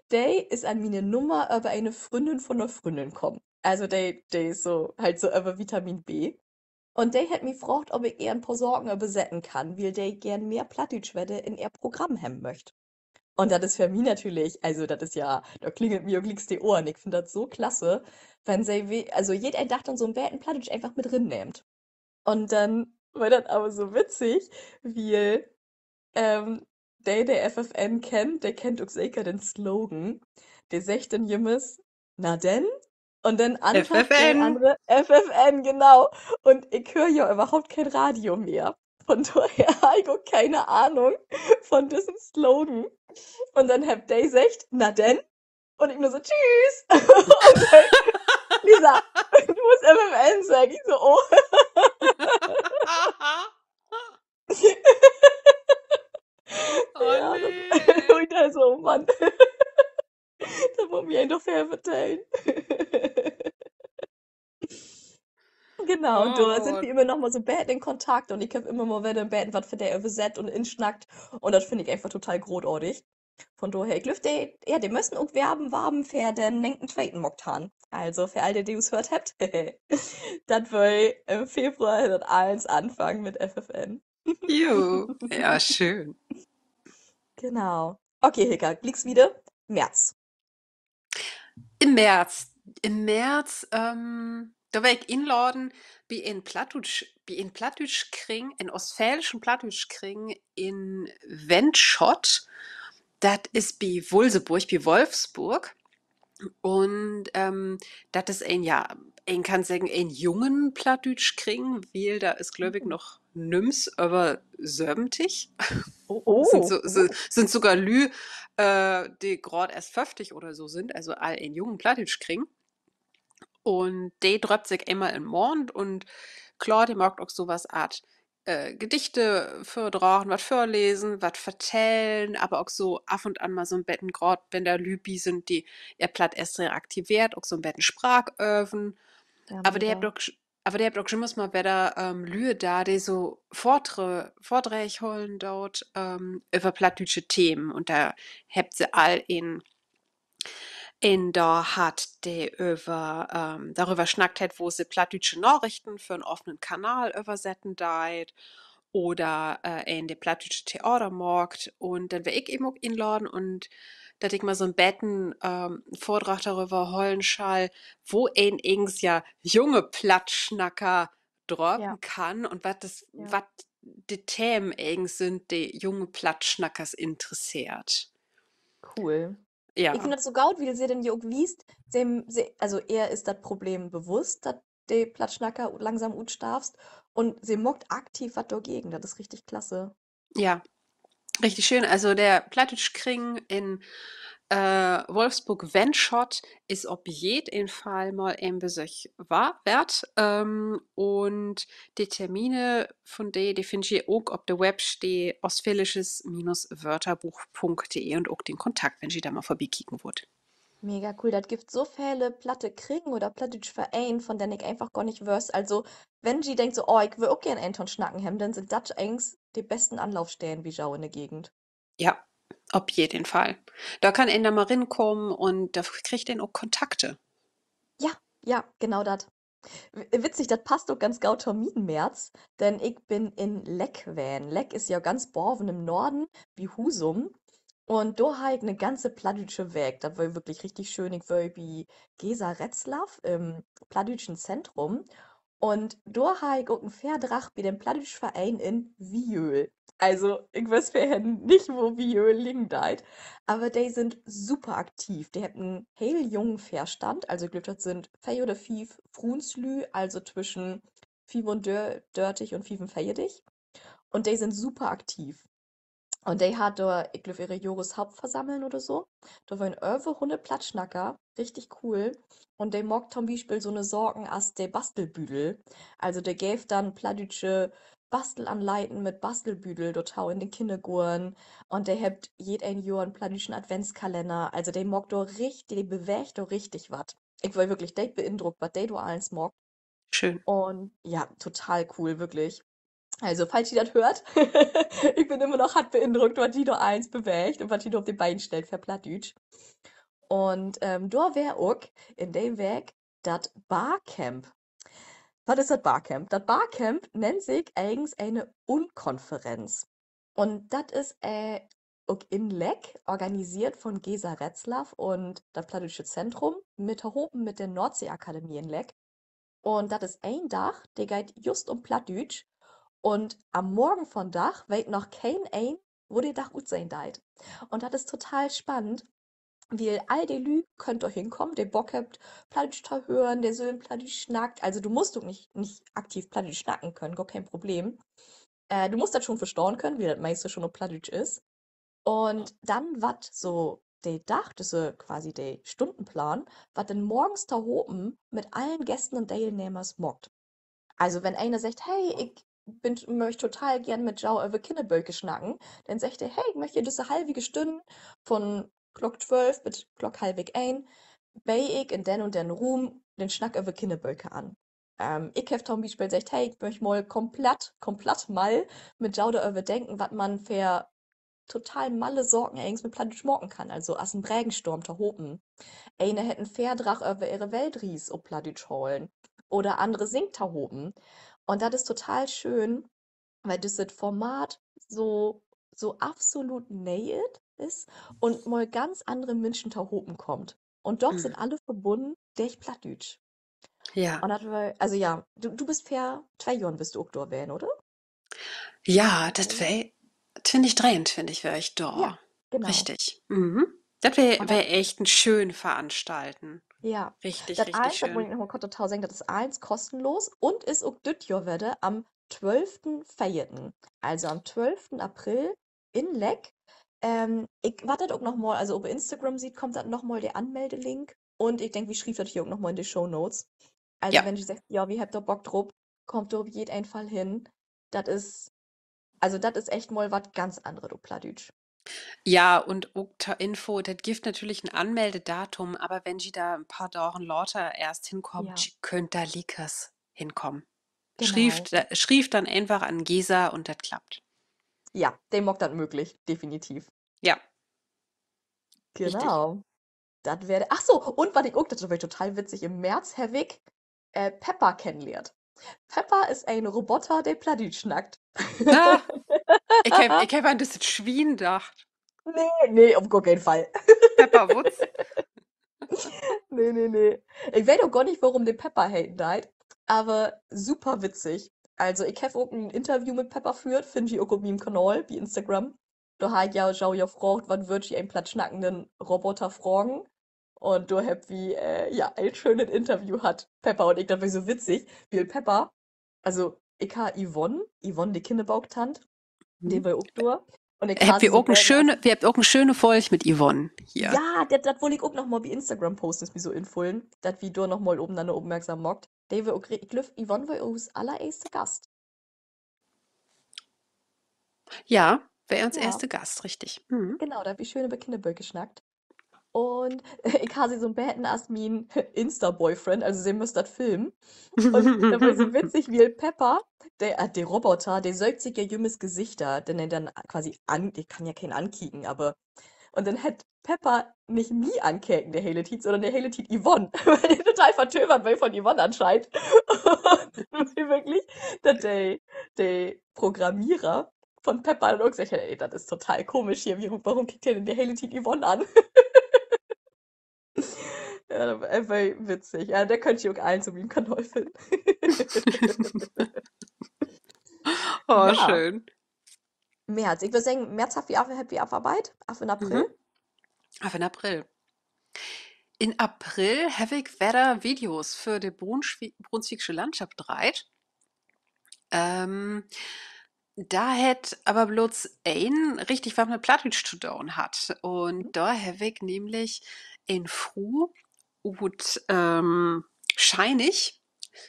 de is an miene Nummer över ene Fründin von 'ne Fründin kamen. Also de, de is so, halt so över Vitamin B. Un de hett mi fraagt, of ik ehr en poor Saken översetten kann, wiel de geern mehr Plattdüütsch wedder in ehr Programm hebben möcht. Un dat is för mi natürlich, also dat is ja, dor klingelt mi ok glieks de Ohren. Ik finn dat so klasse, wenn se, we-, also jedeen Dag denn so 'n beten Plattdüütsch eenfach mit rinnehmt. Un denn weer dat aver so witzig, wiel, ähm, de, de F F N kennt, de kennt ok seker den Slogan. De seggt denn jümmers: Na denn? Un denn antert de annere: F F N, genau. Un ik höör ja överhaupt keen Radio mehr. Von dorher harr ik ok kene Ahnung von düssen Slogan. Un denn hebbt de seggt: Na denn? Un ik nur so: Tschüüs. Un denn: Lisa, du musst F F N seggen. Ik so: Oh. Un ik so: Oh Mann. Dat mutt mi een doch veel vertellen. Genau, un dor sünd wi jümmer noch mal so 'n beten in Kontakt un ik heff jümmer mal wedder en beten wat för de översett un insnackt. Un dat finn ik eenfach total grootartig. Von dorher, ik glööv, de, ja, de mössen ok Werben, Warben för den negenten tweeten maakt harrn. Also, för all de, de us höört hebbt, dat weer, äh, Februar, dat allens anfung mit F F N. Jo, ja, schöön. Genau. Okay, Hilka, glieks wieder. März. In März, in März, ähm, dor weer ik inladen bi en Plattdüütsch, bi en Plattdüütschkring, en oostfäälschen Plattdüütschkring in Wendschott. Dat is bi Wulseburg, bi Wolfsburg. Un, ähm, dat is en, ja, een kann seggen, en jungen Plattdüütschkring, wiel dor is, glööv ik, noch nüms över söventig. Sünd so, sü-, sünd sogor Lüüd, äh, de graad eerst föfftig oder so sünd, also all en jungen Plattdüütschkring. Un de dröppt sik eenmal in Maand un kloor, de maakt ok so wat as, äh, Gedichte vördragen, wat vörlesen, wat vertellen, aver ok so af un an mal so 'n beten, graad wenn dor Lüüd bi sünd, de ehr Platt eerst reaktiveert, ok so 'n beten Spraaköven. Aver de hebbt ok, aver de hebbt ok jümmers mal wedder, ähm, Lüüd dor, de so Vörträ-, Vördrääg hollen doot, ähm, över plattdüütsche Themen. Un dor hebbt se all en, en dor hatt, de över, ähm, doröver snackt hett, wo se plattdüütsche Narichten för 'n offenen Kanal översetten deit oder, äh, een, de plattdüütsche Theater maakt. Un denn weer ik even ok inladen un dat ik mal so 'n beten, ähm, Vördrag doröver hollen schall, wo een egens ja junge Plattsnacker drapen kann un wat is, wat de Themen egens sünd, de junge Plattsnackers interesseert. Cool. Ik finn dat so goot, wiel se denn ja ok wiest, se, se, also ehr is dat Problem bewusst, dat de Plattsnacker langsam utstarvt, un se maakt aktiv wat dorgegen. Dat is richtig klasse. Ja, richtig schöön. Also de Plattdüütschkring in, äh, Wolfsburg-Wendschott is op jeden Fall mal en Besöök wa-, weert. Ähm, un de Termine vun de, de finnt ji ok op de Websteed ostfälisches Wörterbuch punkt de un ok den Kontakt, wenn ji dor mal vörbikieken wüllt. Mega cool. Dat gifft so vele platte Kringen oder plattdüütsche Vereen, von den ik eenfach gor nich wüss. Also, wenn ji denkt so, oh, ik wüll ok geern een to'n Snacken hebben, denn sünd dat egens de besten Anlaufsteden bi jo in de Gegend. Ja, op jeden Fall. Dor kann een denn mal rinkamen un dor kriegt een ok Kontakte. Ja, ja, genau dat. W-, witzig, dat passt ok ganz goot to mien März, denn ik bün in Leck ween. Leck is ja ganz baven in'n Norden, bi Husum. Un dor harr ik 'ne ganze plattdüütsche Week. Dat weer würklich richtig schöön. Ik weer bi Gesa Retzlaff in't plattdüütsche Zentrum. Un dor harr ik ok en Vördrag bi den plattdüütschen Vereen in Viöl. Also, ik wüss vörher nich, wo Viöl liggen deit, aver de sünd super aktiv. De hebbt en heel jungen Vörstand, also ik glööv, dat sünd veer oder fief Fruenslüüd, also twischen fiefunddörtig un fiefunveertig. Un de sünd super aktiv. Un de harrn dor, ik glööv, ehre Johreshauptversammeln oder so. Dor weren över hunnert Plattsnacker, richtig cool. Un de maakt to'n Bispeel so 'ne Saken as de Bastelbüdel. Also de geevt denn plattdüütsche Bastelanleiten mit Bastelbüdel dorto in den Kinnergoorn. Un de hebbt jeed een Johr en plattdüütschen Adventskalenner. Also de maakt dor richt-, de beweegt dor richtig wat. Ik weer würklich deep beindruckt, wat de dor allens maakt. Schöön. Un ja, total cool, würklich. Also, falls ji dat höört, ik bün immer noch hart beindruckt, wat ji dor allens beweegt un wat ji dor op de Been stellt för Plattdüütsch. Un, ähm, dor weer ok in de Week dat Barcamp. Wat is dat Barcamp? Dat Barcamp nennt sik egens ene Unkonferenz. Un dat is, äh, ok in Leck, organiseert von Gesa Retzlaff un dat Plattdüütsche Zentrum mit, tohopen mit de Noordsee-Akademie in Leck. Un dat is een Dag, de geiht just üm Plattdüütsch. Un an'n Morgen von'n Dag weet noch keen een, wo de Dag utsehn deit. Un dat is total spannend, wiel all de Lüüd köönt dor hinkamen, de Bock hebbt, Plattdüütsch to hören, de sülvst Plattdüütsch snackt. Also du musst ok nich, nich aktiv Plattdüütsch snacken könen, gor keen Problem. Äh, du musst dat schon verstahn könen, wiel dat meiste schon op Plattdüütsch is. Un denn warrt so de Dag, düsse quasi de Stundenplan, warrt denn morgens tohopen mit allen Gästen un Deelnehmers maakt. Also wenn een seggt: Hey, ik bün, mööch total geern mit jo över Kinnerböker snacken, denn seggt de: Hey, ik mööch hier düsse halvige Stünn von Klock twölf bit Klock halvig een, bie ik in den un den Ruum den Snack över Kinnerböker an. Ähm, ik heff to'n Bispeel seggt: Hey, ik mööch mal komplett, komplett mal mit jo doröver denken, wat man för total malle Saken egens mit Plattdüütsch maken kann, also as en Bregenstorm tohopen. Ene hett en Vördrag över ehre Weltreis op Plattdüütsch holen oder annere singt tohopen. Un dat is total schöön, wiel düsset Format so so absolut nee is un mal ganz annere Minschen tohopen kaamt. Un doch sünd alle verbunnen dörch Plattdüütsch. Ja. Un dat weer, also ja, du, du büst vör twee Johren büst du ok dor ween, oder? Ja, dat weer twintig dreeuntwintig weer ik dor. Ja, genau. Richtig. Mhm. Dat weer, weer echt en schöne Veranstalten. Ja. Richtig, richtig schöön. Dat mutt ik noch mal kort dorto seggen, dat is allens kostenlos un is ok düt Johr wedder am twölften veerten, also am twölften April in Leck. Ähm, ik, wat dat ok noch mal, also op Instagram süht, kummt dat noch mal de Anmeldelink. Un ik denk, wi schrievt dat hier ok noch mal in de Shownotes. Also, wenn ji seggt, ja, wi hebbt dor Bock drup, kaamt dor op jeden Fall hen. Dat is, also, dat is echt mal wat ganz anneret op Plattdüütsch. Ja, un ok to Info, dat gifft natürlich en Anmeldedatum, aver wenn ji dor en paar Dagen later eerst henkaamt, ji köönt dor liekers henkamen. Schrievt, äh, schrievt denn eenfach an Gesa un dat klappt. Ja, de maakt dat mööglich, definitiv. Ja. Genau. Dat weer, ach so, un wat ik ok, dat weer total witzig, in März heff ik, äh, Pepper kennenlehrt. Pepper is en Roboter, de Plattdüütsch snackt. Ik heff, ik heff an düsset Swien dacht. Nee, nee, op gor keen Fall. Pepper Wutz. Nee, nee, nee. Ik weet ok gor nich, worüm de Pepper heten deit, aver super witzig. Also, ik heff ok en Interview mit Pepper föhrt, finnt ji ok op mien Kanal bi Instagram. Dor harr ik ja, jo, jo fraagt, wat wöörd ji en plattsnackenden Roboter fragen? Un dor hebbt wi, äh, ja, en schönet Interview hatt, Pepper un ik. Dat weer so witzig, wiel Pepper, also, ik harr Yvonne, Yvonne, de Kinnerbooktant, de weer ok dor. Un ik, wi hebbt ok en schöne Folg mit Yvonne hier. Ja, dat, dat wull ik ok noch mal bi Instagram posten, is mi so infullen, dat wi dor noch mal op'nanner opmerksam maakt. De weer ok, ik glööv, Yvonne weer us allereerste Gast. Ja, weer uns eerste Gast, richtig. Genau, dor hebbt wi schöön över Kinnerböker snackt. Un ik harr se so 'n beten as mien Insta-Boyfriend, also se müss dat filmen. Un dat weer so witzig, wiel Pepper, de, äh, de Roboter, de söökt sik ja jümmers Gesichter, de he denn quasi an-, de kann ja keen ankieken, aver, un denn hett Pepper nich mi ankeken de hele Tiet, sünnern de hele Tiet Yvonne, wiel de total vertöövert weer von Yvonne anscheinend. Un dat weer würklich, dat de, de Programmierer von Pepper denn ok seggt hett: Ey, dat is total komisch hier, worüm, worüm kiekt de denn de hele Tiet Yvonne an? Ja, dat weer witzig. Ja, de köönt ji ok allens op mien Kanal finnen. Oh, schöön. März. Ik wöör seggen, März hebbt wi af-, hebbt wi afarbeidt. Af in April. Af in April. In April heff ik wedder Videos för de Brunswi-, Brunswicksche Landschaft dreiht. Ähm, dor hett aver blots een richtig wat mit Plattdüütsch to doon hatt. Un dor heff ik nämlich en Fru ut, ähm, Scheinig.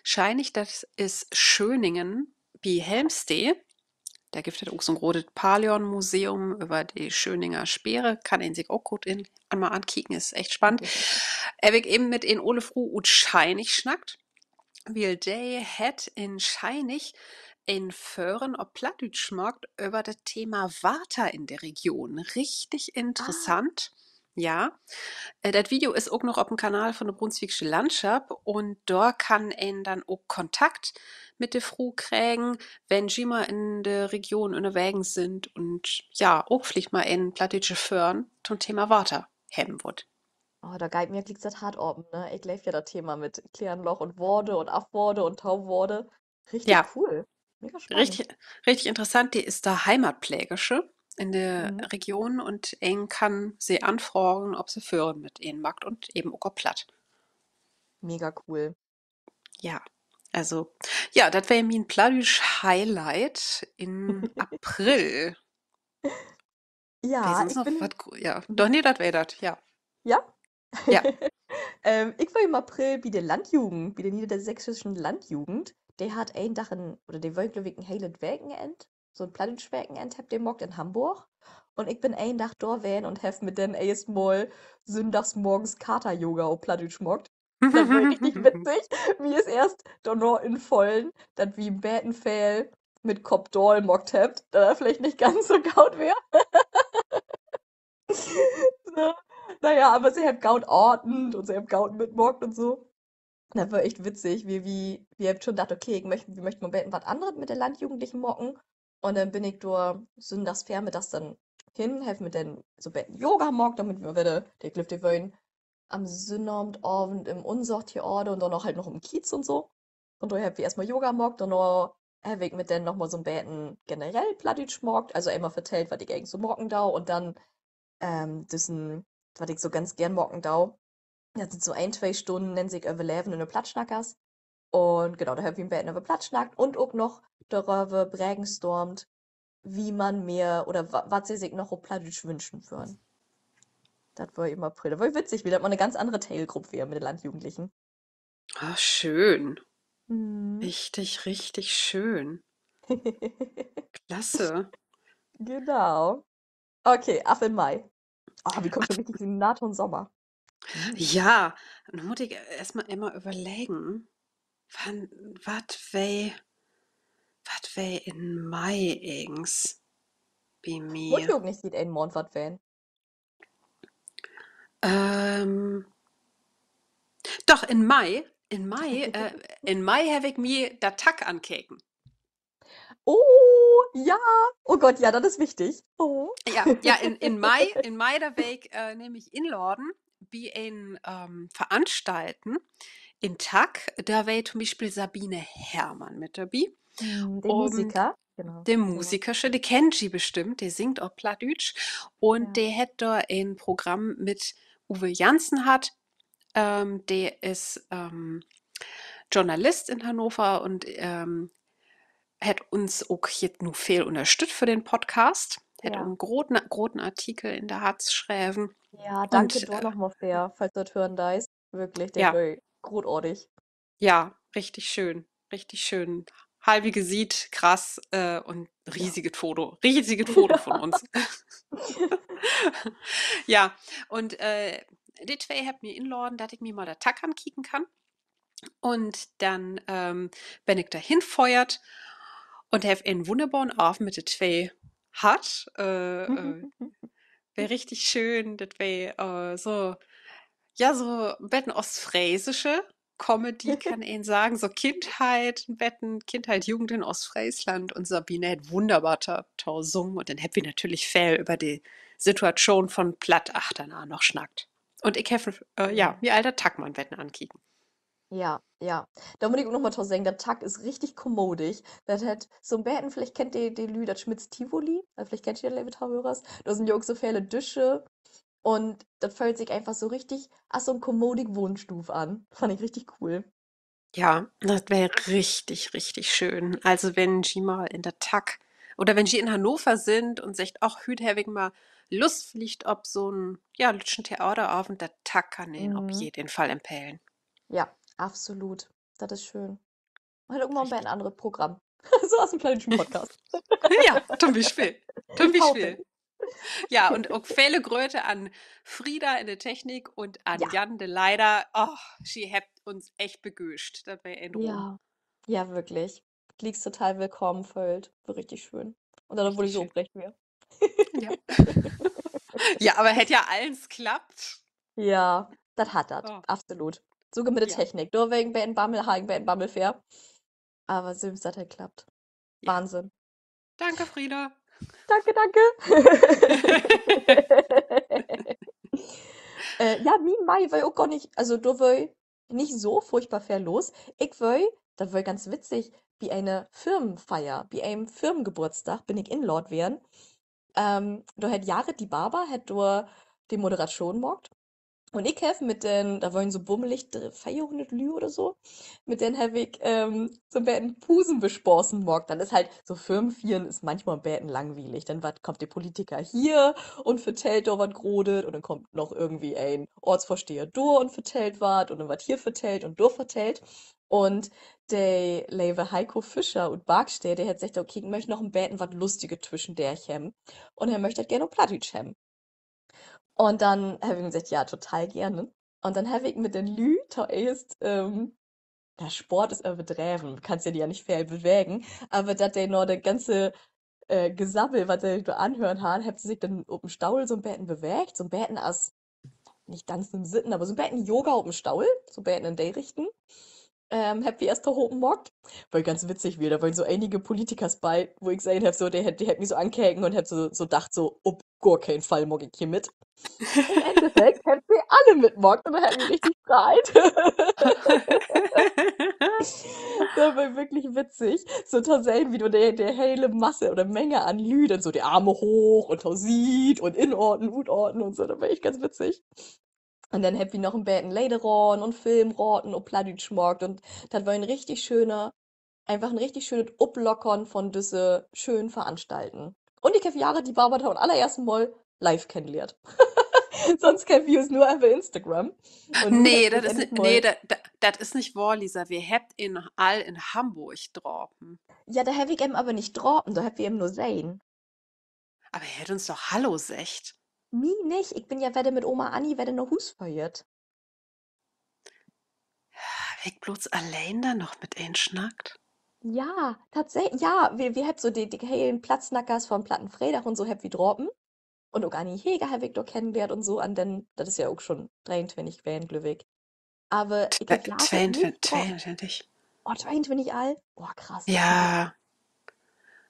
Scheinig, dat is Schöningen bi Helmstedt. Dor gifft dat ok so 'n grotet Palion-Museum över de Schöninger Speere. Kann een sik ok goot in-, mal ankieken, is echt spannend. Heff ik even mit en ole Fru ut Scheinig snackt, wiel de hett in Scheinig en Föhren op Plattdüütsch maakt över dat Thema Water in de Region. Richtig interessant. Ja. Äh, dat Video is ok noch op den Kanal von de Brunswicksche Landschaft un dor kann een denn ok Kontakt mit de Fru kriegen, wenn ji mal in de Region ünnerwegens sünd un, ja, ok villicht mal en plattdüütsche Föhren to'n Thema Water hebben wüllt. Oh, dor geiht mi glieks dat Hart open, ne? Ik leev ja dat Thema mit Kläranlaag un Water un Afwater un Towater. Richtig cool. Mega spannend. Richtig, richtig interessant. De is dor Heimatplegersche in de Region un een kann se anfragen, of se Föhren mit een maakt un even ok op Platt. Mega cool. Ja, also, ja, dat weer mien Plattdüütsch-Highlight in April. Ja, ik bün, ja, doch, nee, dat weer dat, ja. Ja? Ja. Ähm, ik weer in April bi de Landjugend, bi de Niedersächsische Landjugend. De hett een Dag in, oder de weer, glööv ik, en helet Wekenenn, so 'n Plattdüütsch-Wekenenn hebbt de maakt in Hamborg. Un ik bün een Dag dor ween un heff mit den eerstmal sünndags morgens Kater-Yoga op Plattdüütsch maakt. Dat weer richtig witzig. Mi is eerst dorna infullen, dat wi en beten veel mit Kopp daal maakt hebbt, dat dat villicht nich ganz so goot weer. So. Na ja, aver se hebbt goot aten un se hebbt goot mitmaakt un so. Dat weer echt witzig. Wi, wi, wi hebbt schon dacht, okay, ik möcht, wi möcht mal 'n beten wat anneret mit de Landjugendlichen maken. Un denn bün ik dor sünndags vörmiddags denn hen, heff mit den so 'n beten Yoga maakt, dormit wi wedder, de, ik glööv, de weren an'n Sünnavend, Avend in't Ohnsorg-Theater un dorna halt noch op'n Kiez un so. Un dor hebbt wi eerstmal Yoga maakt, dorna heff ik mit den noch mal so 'n beten generell Plattdüütsch maakt, also eenmal vertellt, wat ik egens so maken do un denn, ähm, düssen, wat ik so ganz geern maken do. Dat sünd so een, twee Stünnen, nennt sik Överleven ünner Plattsnackers. Un genau, dor hebbt wi 'n beten över Platt snackt un ok noch doröver brainstormt, wo man mehr oder wa-, wat se sik noch op Plattdüütsch wünschen wörrn. Dat weer in'n April. Dat weer witzig, wiel dat mal 'ne ganz annere Teelgrupp weer mit de Landjugendlichen. Ah, schöön. Mhm. Richtig, richtig schöön. Klasse. Genau. Okay, af in Mai. Oh, wi kaamt schon richtig na to'n Sommer. Ja, nu mutt ik eerstmal eenmal överleggen, wann, wat weer, wat weer in Mai egens bi mi? Mutt ja ok nich jeden Maand wat ween. Ähm, doch, in Mai, in Mai, äh, in Mai heff ik mi dat Tack ankeken. Oh, ja. Oh Gott, ja, dat is wichtig. Oh. Ja, ja, in, in Mai, in Mai, dor weer ik, äh, nämlich inladen bi en, ähm, Veranstalten in Tack. Dor weer to'n Bispeel Sabine Hermann mit dorbi. Hm, de Musiker, genau. De Musikersche, de kennt ji bestimmt, de singt op Plattdüütsch. Un de hett dor en Programm mit Uwe Janssen hatt. Ähm, de is, ähm, Journalist in Hannover un, ähm, hett uns ok hier nu veel ünnerstütt för den Podcast. Hett en groten, groten Artikel in de Harz schreven. Ja, danke dor noch mal för, falls du dat hören deist. Würklich, de weer grootartig. Ja, richtig schöön. Richtig schöön. Halvige Siet, krass, äh, un riesiget Foto. Riesiget Foto von uns. Ja, un, äh, de twee hebbt mi inladen, dat ik mi mal dat Tack ankieken kann. Un denn, ähm, bün ik dor henföhrt un heff en wunnerbaren Avend mit de twee hatt. Äh, äh, weer richtig schöön, dat weer, äh, so, ja, so 'n beten oostfreesische Comedy, kann een seggen. So Kindheit, 'n beten Kindheit, Jugend in Oostfreesland. Un Sabine hett wunnerbar to, to sungen. Un denn hebbt wi natürlich veel över de Situatschoon von Platt achtern noch snackt. Un ik heff, äh, ja, mi all dat Tack mal 'n beten ankeken. Ja, ja. Dor mutt ik ok noch mal to seggen, dat Tack is richtig kommodig. Dat hett so 'n beten, villicht kennt de, de Lüüd dat Schmidts Tivoli, villicht kennt ji dat, leve Tohörers. Dor sünd ja ok so vele Dische. Un dat föhlt sik eenfach so richtig as so 'n kommodig Wohnstuuv an. Finn ik richtig cool. Ja, dat weer richtig, richtig schöön. Also, wenn ji mal in dat Tack oder wenn ji in Hannover sünd un seggt: Ach, hüüt heff ik mal Lust villicht op so 'n, ja, lütschen Theateravend, dat Tack kann een op jeden Fall empfehlen. Ja, absolut. Dat is schöön. Hett ok mal 'n beten anner Programm. So as en plattdüütschen Podcast. Ja, to'n Bispeel. To'n Bispeel. Ja, un ok vele Gröte an Frieda in de Technik un an Jan, de Leider. Och, ji hebbt uns echt begööscht. Dat weer en Ruhm. Ja, würklich. Glieks total willkamen föhlt. Weer richtig schöön. Un dat, obwohl ik so opreegt weer. Ja, aver hett ja allens klappt. Ja, dat hett dat. Absolut. Sogor mit de Technik. Dor weer ik 'n beten Bammel, harr ik 'n beten Bammel vör. Aver sülvst dat hett klappt. Wahnsinn. Danke, Frieda. Danke, danke. Äh, ja, mien Mai weer ok gor nich, also dor weer nich so furchtbar veel los. Ik weer, dat weer ganz witzig, bi ene Firmenfeier, bi en Firmengeburtsdag bün ik inlaadt worrn. Ähm, dor hett Yared Dibaba, hett dor de Moderation maakt. Un ik heff mit den, dat weren so bummelig d-, veerhunnert Lüüd oder so, mit den heff ik, ähm, so 'n beten Pusenbespaßen maakt. Denn is halt so, Firmenfiern is manchmal 'n beten langwielig. Denn wat, kummt de Politiker hier un vertellt dor wat Grotes un denn kummt noch irgendwie en Oortsvörsteher dor un vertellt wat un denn warrt hier vertellt un dor vertellt. Un de leve Heiko Fischer ut Barkstede, de hett seggt: Okay, ik möch noch en beten wat Lustiges twüschendörch hebben. Un he möcht dat geern op Plattdüütsch hebben. Un denn heff ik seggt: Ja, total geern. Un denn heff ik mit den Lüüd toeerst, ähm, na, Sport is överdreven, kannst ja di ja nich veel bewegen, aver dat de na dat ganze, äh, Gesabbel, wat se dor anhöört harrn, hebbt se sik denn op 'n Stohl so 'n beten bewegt, so 'n beten as, nich danzen im Sitten, aver so 'n beten Yoga op 'n Stohl, so 'n beten in de Richten. ähm, hebbt wi eerst tohopen maakt. Weer ganz witzig, wiel dor weren so enige Politikers bi, wo ik sehn heff, so, de, de hebbt mi so ankeken un hebbt so, so dacht, so, op gor keen Fall maak ik hier mit. Im Endeffekt hebbt se alle mitmaakt un dat hett mi richtig freit. Dat weer wirklich witzig, so to sehn, wie dor de, de hele Masse oder Menge an Lüüd un so de Arme hooch un to Siet un inordnen, utordnen un so, dat weer echt ganz witzig. Un denn hebbt wi noch en beten Lederraden un Filmraden op Plattdüütsch maakt un dat weer en richtig schöne, eenfach en richtig schönet Oplockern von düsse schönen Veranstalten. Un ik heff Yared Dibaba to'n allereersten Mal live kennenlehrt. Sünst kennt wi us nur över Instagram. Un nu, nee, dat is, nee, dat, dat, dat is nich wohr, Lisa. Wi hebbt em all in Hamborg drapen. Ja, dor heff ik em aver nich drapen, dor hebbt wi em nur sehn. Aver he hett uns doch Hallo seggt. Mi nich, ik bün ja wedder mit Oma Anni wedder na Huus föhrt. Heff ik blots alleen denn noch mit em snackt? Ja, tatsä-, ja, wi, wi hebbt so de, de helen Plattsnackers von Platten Freedag un so hebbt wi drapen. Un ok Anni Heger heff ik dor kennenlehrt un so, an den, dat is ja ok schon dreeuntwintig ween, glööv ik. Aver ik heff Yared nich dra-, tweeuntwintig. Oh, tweeuntwintig al? Oh, krass. Ja.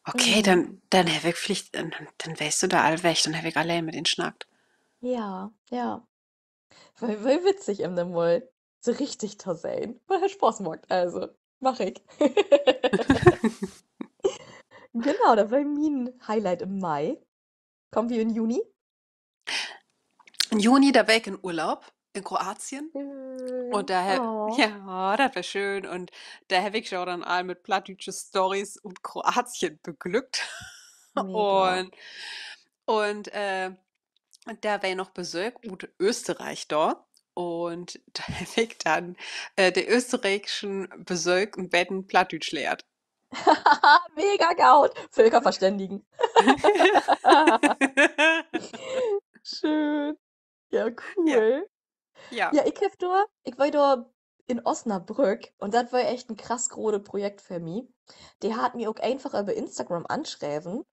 Okay, denn, denn heff ik villicht, denn, denn weerst du dor al weg, denn heff ik alleen mit em snackt. Ja, ja. Weer, weer witzig, em denn mal so richtig to sehn. Hett Spaaß maakt, also. Mag ik. Genau, dat weer mien Highlight im Mai. Kaamt wi in Juni? In Juni, dor weer ik in Urlaub in Kroatien. Un dor heff, ja, dat weer schöön. Un dor heff ik jo denn all mit plattdüütsche Stories ut Kroatien beglückt. Un, un, äh, dor weer noch Besöök ut Österreich dor. Un dor heff ik denn, äh, de österreichschen Besöök en beten Plattdüütsch lehrt. Mega goot. Völker verständigen. Schöön. Ja, cool. Ja, ik heff dor, ik weer dor in Osnabrück un dat weer echt en krass grote Projekt för mi. De harrn mi ok eenfach över Instagram anschreven.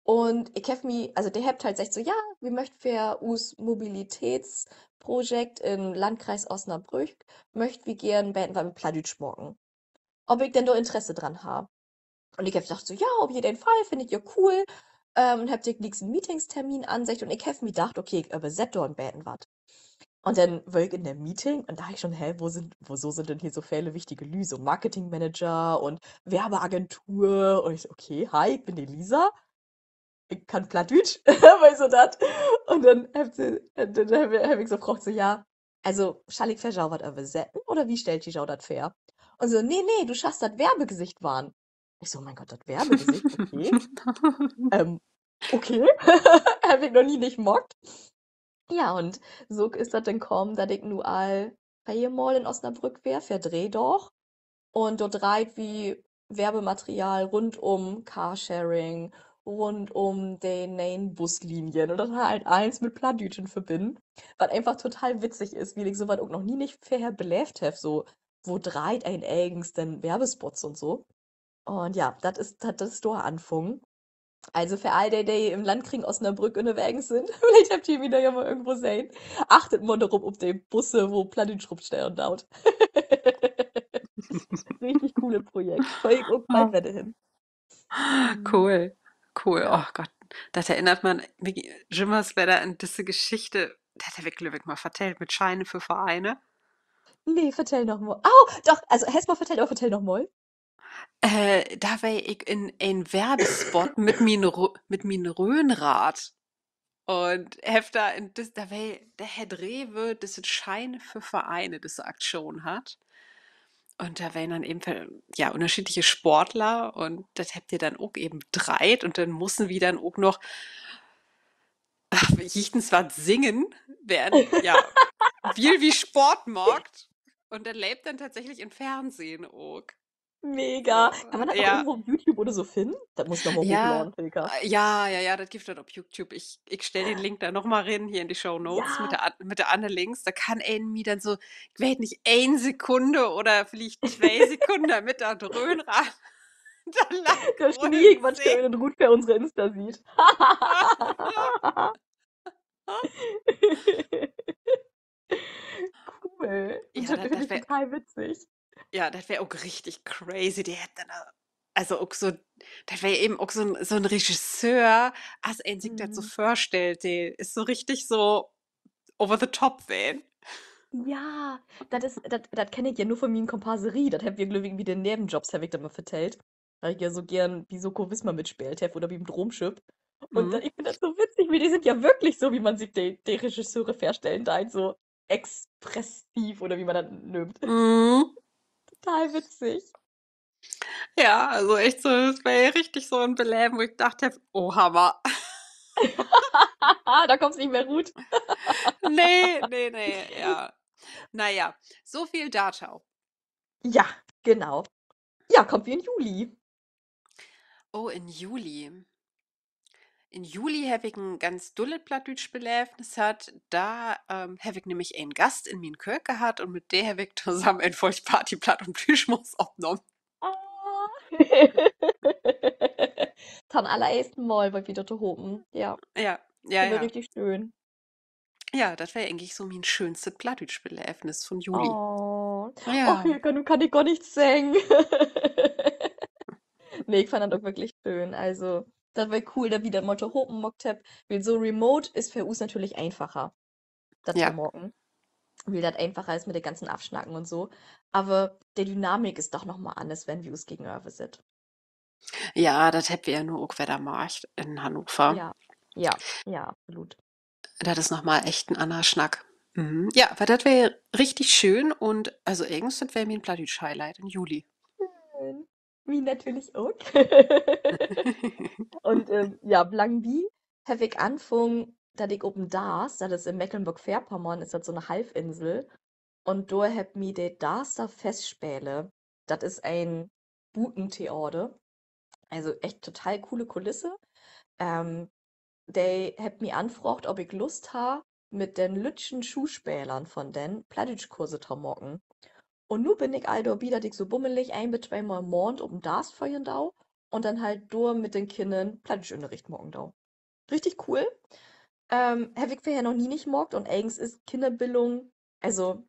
Un ik heff mi, also de hebbt halt seggt so: Ja, wi möcht för us Mobilitätsprojekt in Landkreis Osnabrück, möcht wi geern beten wat mit Plattdüütsch maken. Of ik denn dor Interesse dran harr. Un ik heff dacht so: Ja, op jeden Fall, finn ik ja cool. Ähm, un heff de glieks en Meetingstermin anseggt un ik heff mi dacht: Okay, ik översett dor en beten wat. Un denn weer ik in de Meeting un dacht ik schon: Hä, wo sünd, woso sünd denn hier so vele wichtige Lüüd, so Marketingmanager un Werbeagentur? Un ik so: Okay, hi, ik bün de Lisa. Ik kann Plattdüütsch, weer so dat. Un denn hebbt se, denn heff, heff ik so fraagt, so: Ja, also, schall ik för jo wat översetten oder wo stellt ji jo dat vör? Un so: Nee, nee, du schasst dat Werbegesicht warrn. Ik so: Mien Gott, dat Werbegesicht, okay. Ähm, okay. Heff ik noch nie nich maakt. Ja, un so is dat denn kamen, dat ik nu al veer Mal in Osnabrück weer, för dree Daag. Un dor dreiht wi Werbematerial rund üm Carsharing, rund üm de ne'en Buslinien. Un dat hett halt allens mit Plattdüütsch in Verbinnen. Wat eenfach total witzig is, wiel ik so wat ok noch nie nich vörher beleevt heff, so, wo dreiht een egens denn Werbespots un so. Un ja, dat is, dat, dat is dor anfungen. Also för all de, de in'n Landkring Osnabrück ünnerwegens sünd, villicht hebbt ji mi dor ja mal irgendwo sehn. Achtet mal dorop, op de Busse, wo Plattdüütsch rupstahn doot. Richtig cooles Projekt. Föhr ik ok bald wedder hen. Cool. Cool. Oh Gott. Dat erinnert man mi jümmers wedder an disse Geschichte. Dat heff ik, glööv ik, mal vertellt mit Scheine för Vereine. Nee, vertell noch mal. Oh, doch, also, hest mal vertellt, aver vertell noch mal. Äh, dor weer ik in en Werbespot mit mien Rö-, mit mien Rhönrad. Un heff dor in dis-, dor weer, dor hett Rewe disse Scheine för Vereine, disse Aktion hatt. Un dor weren denn even, ja, ünnerscheedliche Sportler un dat hebbt de denn ok even dreiht un denn mussen wi denn ok noch, ach, jichtens wat singen, während, ja, wiel wi Sport maakt. Un dat leep denn tatsächlich in't Fernsehen ok. Mega. Kann man dat noch irgendwo op YouTube oder so finnen? Dat mutt ik noch mal hochladen, Hilka. Ja, ja, ja, dat gifft dat op YouTube. Ik, ik stell den Link dor noch mal rin, hier in de Shownotes mit de an-, mit de anner Links. Dor kann een mi denn so, ik weet nich, een Sekunde oder villicht twee Sekunden mit dat Rhönrad dor lang rund sehn. Dor schnied ik wat Schönet rut för unse Insta-Siet. Cool. Ja, dat weer total witzig. Ja, dat weer ok richtig crazy. De hebbt denn, also ok so, dat weer even ok so 'n, so 'n Regisseur, as een sik dat so vörstellt, de is so richtig so over the top ween. Ja, dat is, dat, dat kenn ik ja nur von mien Komparserie. Dat hebbt wi, glööv ik, bi de Nevenjobs heff ik dat mal vertellt. Wiel ik ja so geern bi Soko Wismar mitspeelt heff oder bi 'n Droomschipp. Un dat, ik finn dat so witzig, wiel de sünd ja würklich so, wie man sik de, de Regisseure vörstellen deit, so expressiv oder wie man dat nöömt. Total witzig. Ja, also echt so, dat weer richtig so 'n Beleven, wo ik dacht heff, oh, Hammer. Dor kummst nich mehr rut. Nee, nee, nee, ja. Na ja, so veel dorto. Ja, genau. Ja, kaamt wi in Juli. Oh, in Juli. In Juli heff ik en ganz dullet plattdüütsch Beleevnis hatt. Dor, ähm, heff ik nämlich en Gast in mien Köök hatt un mit de heff ik tosamen en Folg Party, Platt un Plüschmors opnahmen. To'n allereersten Mal, wat wi dor tohopen. Ja. Ja, ja, ja. Richtig schöön. Ja, dat weer egentlich so mien schöönstet plattdüütsch Beleevnis von Juli. Oh, Hilka, nu kann ik gor nix seggen. Nee, ik fann dat ok würklich schöön. Also, dat weer cool, dat wi dat mal tohopen maakt hebbt. Wiel so remote is för us natürlich eenfacher, dat to maken. Wiel dat eenfacher is mit de ganzen Afsnacken un so. Aver de Dynamik is doch noch mal anners, wenn wi us gegenöver sitt. Ja, dat hebbt wi ja nu ok wedder markt in Hannover. Ja, ja, absolut. Dat is noch mal echt en anner Snack. Ja, aver dat weer richtig schöön un, also, egens, dat weer mien plattdüütsch Highlight in Juli. Mien natürlich ok. Un, ähm, ja, blangenbi heff ik anfungen, dat ik op 'n Darß, dat is in Mecklenborg-Vörpommern, is dat so 'ne Halfinsel. Un dor hebbt mi de Darßer Festspele, dat is en Butentheater, also echt total coole Kulisse. Ähm, de hebbt mi anfraagt, of ik Lust harr, mit den lüttjen Schauspelern von den Plattdüütschkurse to maken. Un nu bün ik al dorbi, dat ik so bummelig een bit twee Mal Maand op 'n Darß föhren do un denn halt dor mit den Kinnern Plattdüütschünnerricht maken do. Richtig cool. Ähm, heff ik vörher noch nie nich maakt un egens is Kinnerbillung, also,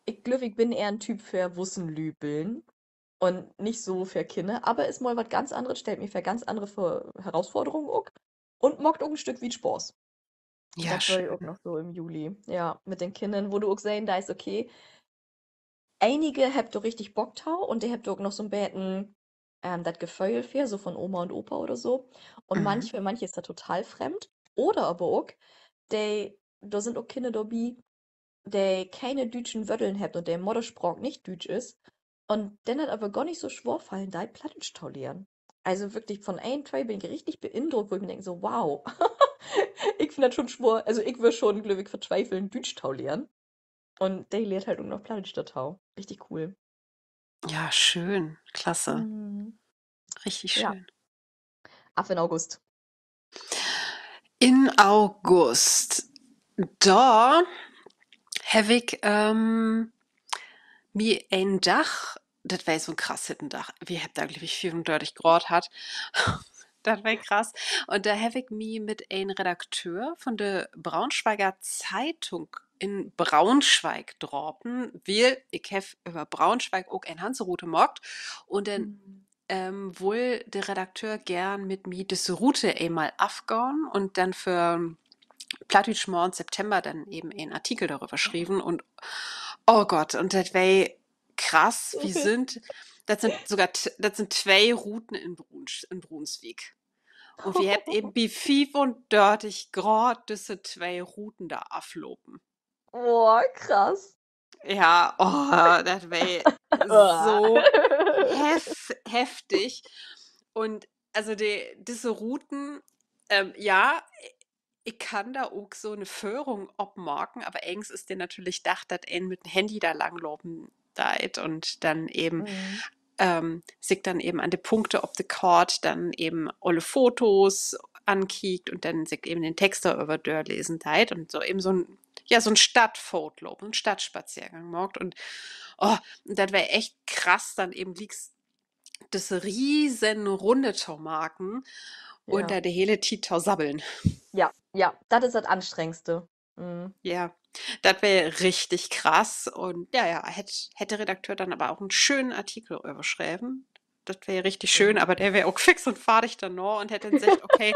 ik glööv, ik bün ehr en Typ för wussen Lüüd billen un nich so för Kinner, aver is mal wat ganz anners, stellt mi vör ganz annere Vör-, Herausforderungen ok un maakt ok en Stück wiet Spaaß. Ja, dat weer schöön. Ok noch so in'n Juli. Ja, mit den Kinnern, wo du ok sehn deist, okay, enige hebbt dor richtig Bock to un de hebbt dor ok noch so 'n beten, ähm, dat Geföhl för, so von Oma un Opa oder so. Un manche, för manche is dat total fremd. Oder aver ok, de, dor sünd ok Kinner dorbi, de kene düütschen Wötteln hebbt un de Mudderspraak nich Düütsch is. Un denn dat aver gor nich so swoor fallen deit, Plattdüütsch to lehren. Also würklich von een, twee bün ik richtig beindruckt, wo ik mi denk, so, wow. Ik finn dat schon swoor. Also ik wöör schon, glööv ik, vertwiefeln, Düütsch to lehren. Un de lehrt halt ok noch Plattdüütsch dorto. Richtig cool. Ja, schöön. Klasse. Richtig schöön. Af in August. In August. Dor heff ik, ähm, mi en Dag, dat weer so 'n krass hitten Dag. Wi hebbt dor, glööv ik, veerundörtig Graad hatt. Dat weer krass. Un dor heff ik mi mit en Redakteur von de Braunschweiger Zeitung in Braunschweig drapen, wiel ik heff över Braunschweig ok en Hanseroute maakt. Un denn, ähm, wull de Redakteur geern mit mi düsse Route eenmal afgahn un denn för Plattdüütsch Maand September denn even en Artikel doröver schrieven. Un, oh Gott, un dat weer krass. Wi sünd, dat sünd sogor t-, dat sünd twee Routen in Bruns-, in Brunswiek. Un wi hebbt even bi veerundörtig Graad düsse twee Routen dor aflopen. Boah, krass. Ja, oh, dat weer so hef-, heftig. Un also de, disse Routen, ähm, ja, ik kann dor ok so 'ne Föhrung op maken, aver egens is de natürlich dacht, dat een mit 'n Handy dor lang lopen deit un denn even, ähm, sik denn even an de Punkte op de Kaart denn even alle Fotos ankiekt un denn sik even den Text dor över dörlesen deit un so even so 'n, ja, so 'n Stadtfootloop, so 'n Stadtspaziergang maakt. Un, oh, dat weer echt krass, denn even glieks düsse riesen Runne to maken un dor de hele Tiet to sabbeln. Ja, ja, dat is dat Anstrengendste. Ja. Dat weer richtig krass. Un ja, ja, hett, hett de Redakteur denn aver ok en schönen Artikel överschreven. Dat weer richtig schöön, aver de weer ok fix un fardig dorna un hett denn seggt, okay,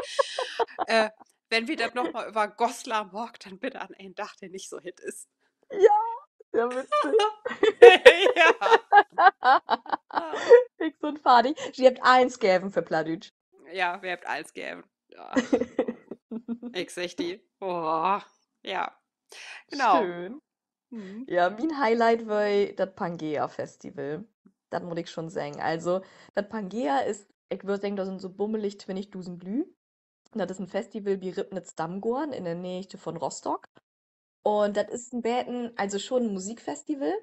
äh, wenn wi dat noch mal över Goslar maakt, denn bitte an en Dag, de nich so hitt is. Ja, ja, witzig. Ja. Fix un fardig. Ji hebbt allens geven för Plattdüütsch. Ja, wi hebbt allens geven. Ja. Ik segg di, oh, ja. Genau. Schöön. Mhm. Ja, mien Highlight weer dat Pangea Festival. Dat mutt ik schon seggen. Also, dat Pangea is, ik würr seggen, dor sünd so bummelig twintigdusend Lüüd. Dat is en Festival bi Ribnitz Dammgoorn in de Neegde von Rostock. Un dat is en beten, also schon en Musikfestival,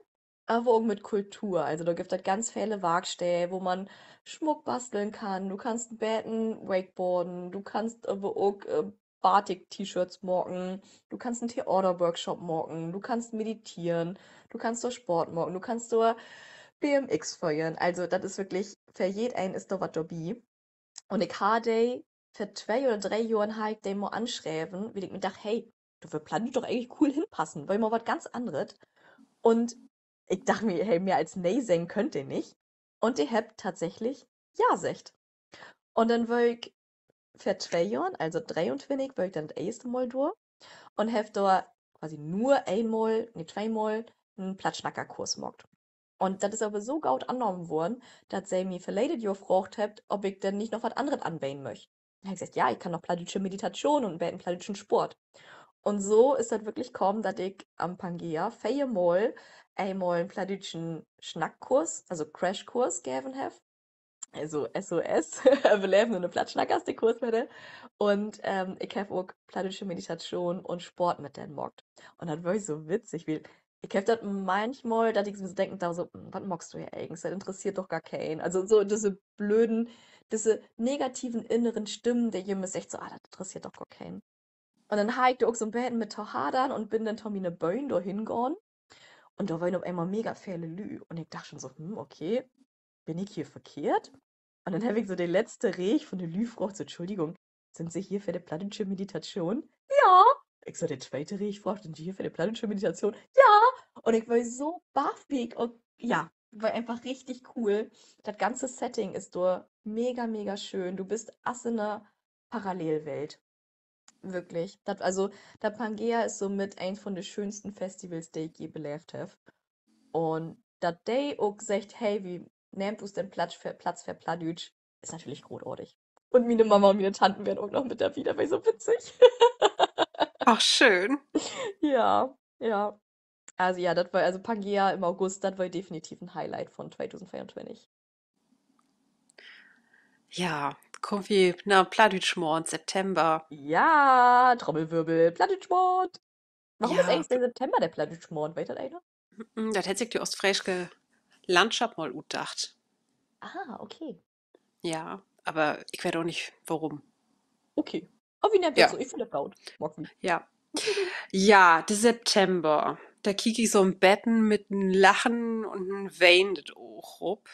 aver ok mit Kultur. Also dor gifft dat ganz vele Warksteden, wo man Smuck basteln kann. Du kannst en beten wakeboarden, du kannst aver ok, äh, Batik-T-Shirts maken, du kannst en Theaterworkshop maken, du kannst mediteren, du kannst dor Sport maken, du kannst dor B M X föhren. Also dat is wirklich, för jedeen is dor wat dorbi. Un ik harr de, vör twee oder dree Johren harr ik de mal anschreven, wiel ik mi dacht, hey, dor wöör Plattdüütsch doch egentlich cool hinpassen, weer mal wat ganz anneret. Un ik dacht mi, hey, mehr as nee seggen köönt de nich. Un de hebbt tatsächlich ja seggt. Un denn weer ik vör twee Johren, also dreeuntwintig, weer ik denn dat eerste Mal dor un heff dor quasi nur eenmal, nee, tweemal en Plattsnackerkurs maakt. Un dat is aver so goot annahmen worrn, dat se mi verleden Johr fraagt hebbt, of ik denn nich noch wat anneret anbeden möch. Heff ik seggt, ja, ik kann noch plattdüütsche Meditation un en beten plattdüütschen Sport. Un so is dat wirklich kamen, dat ik an'n Pangea veermal, eenmal en plattdüütschen Snackkurs, also Crashkurs geven heff. Also S O S, Överleven ünner Plattsnackers, de Kurs mit de. Un, ähm, ik heff ok plattdüütsche Meditation un Sport mit den maakt. Un dat weer so witzig, wiel ik heff dat manchmal, dat ik so denken do, so: Hm, wat maakst du hier egens? Dat interesseert doch gor keen. Also so düsse blöden, düsse negativen inneren Stimmen, de jümmers seggt so: Ah, dat interesseert doch gor keen. Un denn harr ik dor ok so 'n beten mit to hadern un bün denn to miene Böhn dor hengahn. Un dor weren op eenmal mega vele Lüüd. Un ik dacht schon so: Hm, okay, bün ik hier verkehrt? Un denn heff ik so de letzte Reeg von de Lüüd fraagt, so: Entschuldigung, sünd Se hier för de plattdüütsche Meditation? Ja. Ik so de tweete Reeg fraagt: Sünd Se hier för de plattdüütsche Meditation? Ja. Un ik weer so baff, wie ik ok, ja, weer eenfach richtig cool. Dat ganze Setting is dor mega, mega schöön. Du büst as in 'ne Parallelwelt. Wirklich. Dat, also, dat Pangea is so mit een von de schöönsten Festivals, de ik je beleevt heff. Un dat de ok seggt: Hey, wi nehmt us den Platz för, Platz för Plattdüütsch, is natürlich grootartig. Un miene Mama un miene Tanten weren ok noch mit dorbi, dat weer so witzig. Ach, schöön. Ja, ja. Also ja, dat weer, also Pangea im August, dat weer definitiv en Highlight von tweedusendveeruntwintig. Ja, kaamt wi na Plattdüütschmaand, September. Ja, Trommelwirbel, Plattdüütschmaand. Warum is egens de September de Plattdüütschmaand? Weet dat een? Mm, dat hett sik de Oostfreeske Landschaft mal utdacht. Ah, okay. Ja, aver ik weet ok nich, worüm. Okay. Aver wi nehmt dat so, ik finn dat goot. Maakt wi. Ja. Ja, de September. Dor kiek ik so 'n beten mit en Lachen un en weendet Oog rop.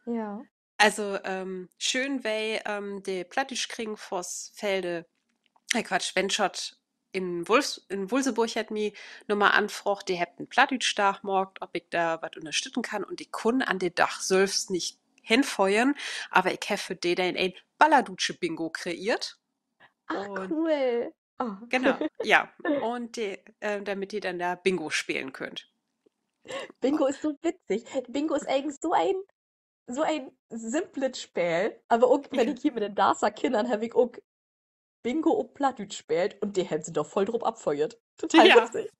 Ja. Also, ähm, schöön weer, ähm, de Plattdüütschkring Vossfelde, äh, Quatsch, Wendschott in Wulfs-, in Wulfsburg hett mi nochmal anfraagt, de hebbt en Plattdüütschdag maakt, of ik dor wat ünnerstütten kann. Un ik kunn an de Dag sülvst nich henföhren, aver ik heff för de denn en Ballerdutsche Bingo kreeert. Ach, cool. Genau, ja. Un de, äh, dormit de denn dor Bingo spelen köönt. Bingo is so witzig. Bingo is egens so en, so en simplet Speel, aver ok, wenn ik hier mit de Darßer Kinnern, heff ik ok Bingo op Plattdüütsch speelt un de hebbt sik dor vull drop aföhrt. Total witzig.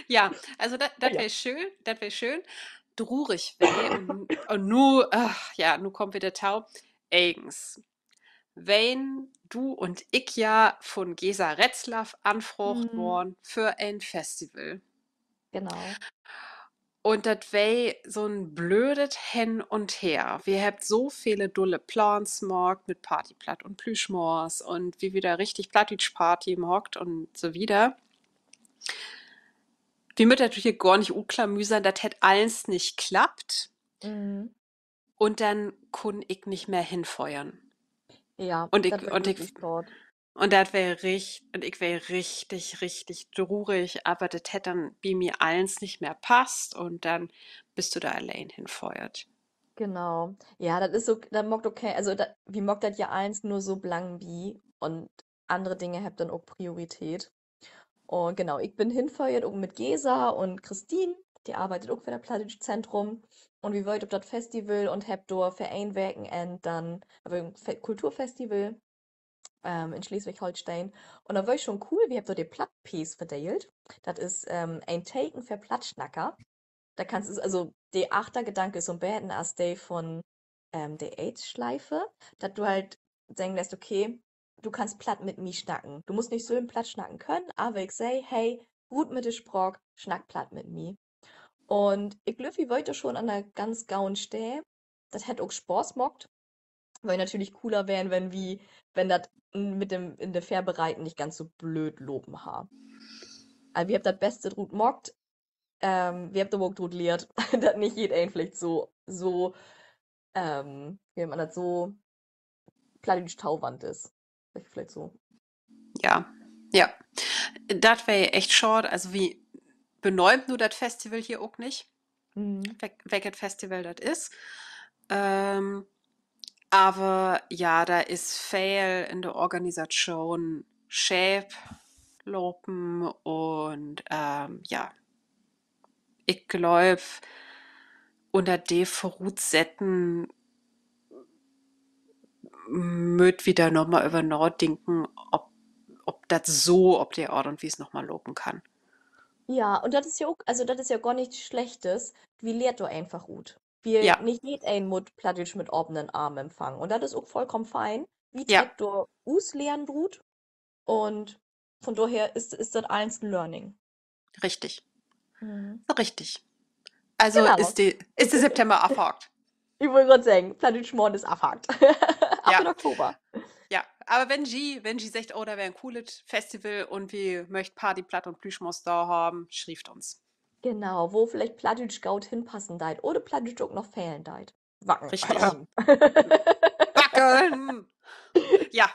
Ja, also dat, dat weer schöön, dat weer schöön. Trurig weer, un, un nu, ach, ja, nu kaamt wi dor to. Egens, wenn du un ik ja von Gesa Retzlaff anfraagt worrn för en Festival. Genau. Un dat weer so 'n blödet Hen un Her. Wi hebbt so vele dulle Plaans maakt mit Party, Platt un Plüschmors un wi wedder richtig Plattdüütsch-Party maakt un so wieder. Wi mööt dat hier gor nich utklamüsern, dat hett allens nich klappt. Un denn kunn ik nich mehr henföhren. Ja, un ik, un ik, Un dat weer richt-, un ik weer richtig, richtig trurig, aver dat hett denn bi mi allens nich mehr passt un denn büst du dor alleen hinföhrt. Genau. Ja, dat is ok, dat maakt ok keen, also dat, wi maakt dat ja allens nur so blangenbi un annere Dinge hebbt denn ok Priorität. Un genau, ik bün hinföhrt, ok mit Gesa un Christine, de arbeidt ok för dat Plattdüütsch Zentrum. Un wi wöört op dat Festival un hebbt dor för een Wekenenn denn, aver en Fe-, Kulturfestival, ähm, in Sleswig-Holsteen. Un dat weer schon cool, wi hebbt dor de Plattpees verdeelt. Dat is, ähm, en Teken för Plattsnacker. Dor kannst, also, de Achtergedanke is so 'n beten as de von, ähm, de Aids-Schleife, dat du halt seggen lettst, okay, du kannst Platt mit mi snacken. Du musst nich sülven Platt snacken könen, aver ik segg, hey, rut mit de Spraak, snack Platt mit mi. Un ik glööv, wi wöörn dor schon an 'ne ganz gode Steed. Dat hett ok Spaaß maakt. Wöör natürlich cooler ween, wenn wi, wenn dat mit dem, in de Vörbereiten nich ganz so blööd lopen harr. Also, wi hebbt dat Beste drut maakt. Ähm, wi hebbt aver ok drut lehrt, dat nich jedeen villicht so, so, ähm, wo man dat so plattdüütsch towandt is. Segg ik villicht so. Ja, ja. Dat weer echt schaad. Also, wi benöömt nu dat Festival hier ok nich. Mhm. Welk-, welket Festival dat is. Ähm, aver ja, dor is veel in de Organisatschoon scheef lopen un, ähm, ja. Ik glööv, ünner de Vörutsetten mööt wi dor noch mal över nadenken, of, of dat so op de Aart un Wies noch mal lopen kann. Ja, un dat is ja ok, also dat is ja gor nix Slechtes. Wi lehrt dor eenfach ut. Wiel nich jedeen mutt Plattdüütsch mit apen Armen empfangen. Un dat is ok vullkamen fein. Wi treckt dor us Lehren rut. Un von dorher is, is dat allens en Learning. Richtig. Richtig. Also is de, is de September afhaakt. Ik wull graad seggen, Plattdüütsch Maand is afhaakt. Af in Oktober. Ja, aver wenn ji, wenn ji seggt, oh, dat weer en coolet Festival un wi möcht Party, Platt un Plüschmors dor hebben, schrievt uns. Genau, wo villicht Plattdüütsch goot hinpassen deit oder Plattdüütsch ok noch fehlen deit. Wacken. Richtig. Wacken! Ja,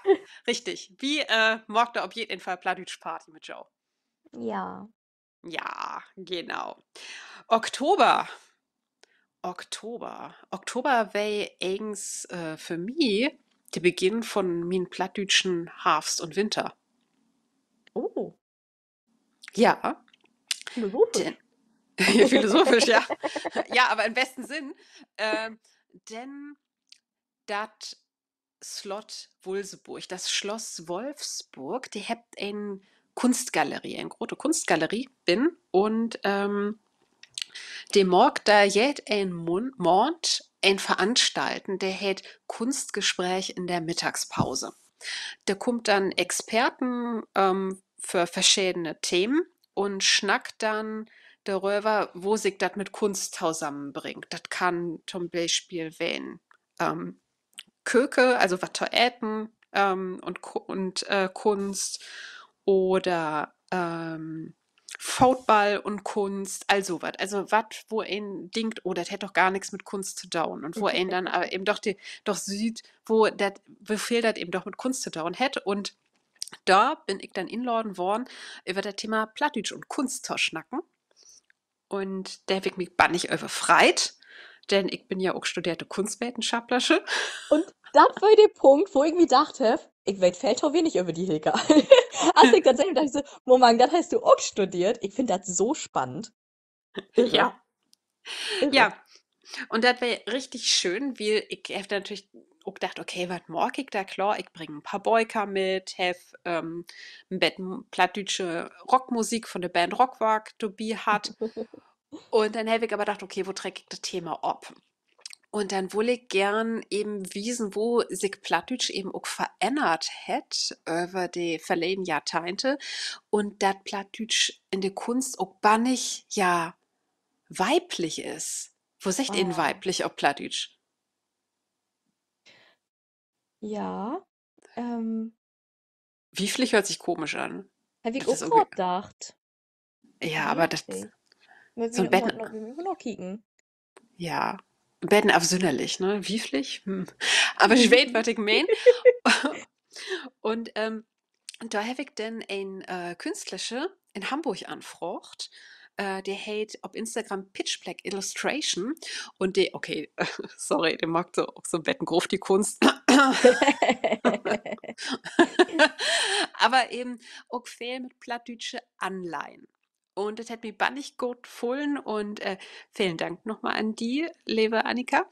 richtig. Wi, äh, maakt dor op jeden Fall Plattdüütsch Party mit jo. Ja. Ja, genau. Oktober. Oktober. Oktober weer egens, äh, för mi de Beginn von mien plattdüütschen Harvst un Winter. Oh. Ja. Philosophisch. Denn, philosophisch, ja. Ja, aver in'n besten Sinn. Ähm, denn dat Slott Wulfsburg, dat Slott Wolfsburg, de hebbt en Kunstgalerie, en grote Kunstgalerie binnen un, ähm, de maakt dor jeden Mon-, Maand en Veranstalten, de heet Kunstgespräch in der Mittagspause. Dor kummt denn Experten, ähm, för verschedene Themen un snackt denn doröver, wo sik dat mit Kunst tosamenbringt. Dat kann to'n Bispeel ween, ähm, Köke, also wat to eten, ähm, un Ku-, un, äh, Kunst oder, ähm, Football un Kunst, all so wat. Also wat, wo een denkt, oh, dat hett doch gor nix mit Kunst to doon. Un wo een denn aver even doch de, doch süht, wo dat, wo veel dat even doch mit Kunst to doon hett. Un dor bün ik denn inladen worrn, över dat Thema Plattdüütsch un Kunst to snacken. Un dor heff ik mi bannig över freit, denn ik bün ja ok studeerte Kunstwetenschapplersche. Un dat weer de Punkt, wo ik mi dacht heff, ik weet veel to wenig över di, Hilka. As ik dat seh, dacht ik so, Moment, dat hest du ok studeert. Ik finn dat so spannend. Ja. Ja. Un dat weer richtig schöön, wiel ik heff natürlich ok dacht, okay, wat maak ik dor? Klaar, ik bring en poor Böker mit, heff, ähm, en beten plattdüütsche Rockmusik von de Band Rockwark dorbi hatt. Un denn heff ik aver dacht, okay, wo treck ik dat Thema op? Un denn wull ik geern even wiesen, wo sik Plattdüütsch even ok verännert hett över de verleden Johrteihnte. Un dat Plattdüütsch in de Kunst ok bannig, ja, weiblich is. Wo seggt een weiblich op Plattdüütsch? Ja, ähm, wieflich höört sik komisch an. Heff ik ok graad dacht. Ja, aver dat, so 'n beten, noch kieken. Ja, en beten afsünnerlich, ne? Wieflich? Hm. Aver ji weet, wat ik meen. Un, ähm, dor heff ik denn en, äh, Künstlersche in Hamburg anfraagt. Äh, de heet op Instagram Pitch Black Illustration. Un de, okay, sorry, de maakt so, ok so 'n beten groff de Kunst. Aver even ok veel mit plattdüütsche Anleihen. Un dat hett mi bannig goot gefullen un, äh, velen Dank noch mal an di, leve Annika,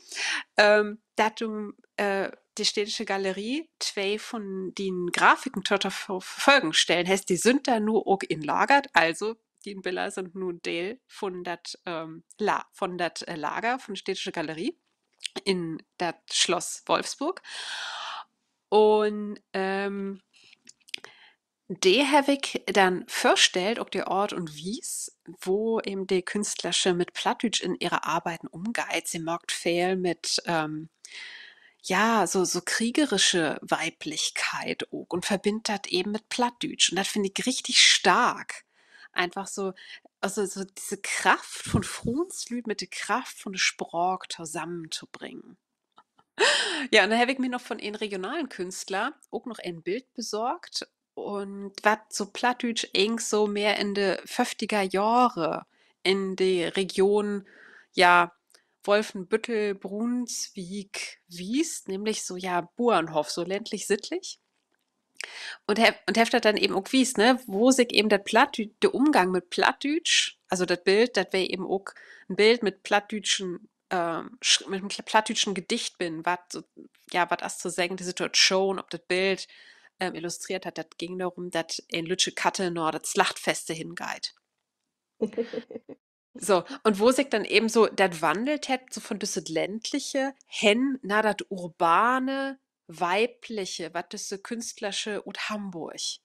ähm, dat du, äh, de Städtische Galerie twee vun dien Grafiken to, to Ver-, Verfügung stellen hest. De sünd dor nu ok inlagert, also dien Biller sünd nu en Deel vun dat, ähm, La-, vun dat, äh, Lager vun de Städtische Galerie in dat Slott Wolfsburg. Un, ähm, de heff ik denn vörstellt, ok de Oort un Wies, wo even de Künstlersche mit Plattdüütsch in ehre Arbeiten umgeiht. Se maakt veel mit, ähm, ja, so, so kriegerische Weiblichkeit ok un verbinnt dat even mit Plattdüütsch. Un dat finn ik richtig stark. Eenfach so, also so disse Kraft vun Fruenslüüd mit de Kraft vun de Spraak tosamen to bringen. Ja, un denn heff ik mi noch vun en regionalen Künstler ok noch en Bild besorgt. Un wat so Plattdüütsch egens so mehr in de föfftiger Johre in de Region, ja, Wolfenbüttel, Brunswiek wiest, nämlich so, ja, Buernhoff, so ländlich-sittlich. Un heff, un heff dat denn even ok wiest, ne, wo sik even dat Plattdü-, de Umgang mit Plattdüütsch, also dat Bild, dat weer even ok en Bild mit plattdüütschen, ähm, sch-, mit en pla-, plattdüütschen Gedicht binnen, wat so, ja, wat as to seggen, de Situatschoon op dat Bild, ähm, illustreert hett. Dat güng dorum, dat en lüttje Katte na dat Slachtfest hengeiht. So, un wo sik denn even so dat wannelt hett, so vun düsset Ländliche hen na dat Urbane, Weibliche, wat düsse Künstlersche ut Hamburg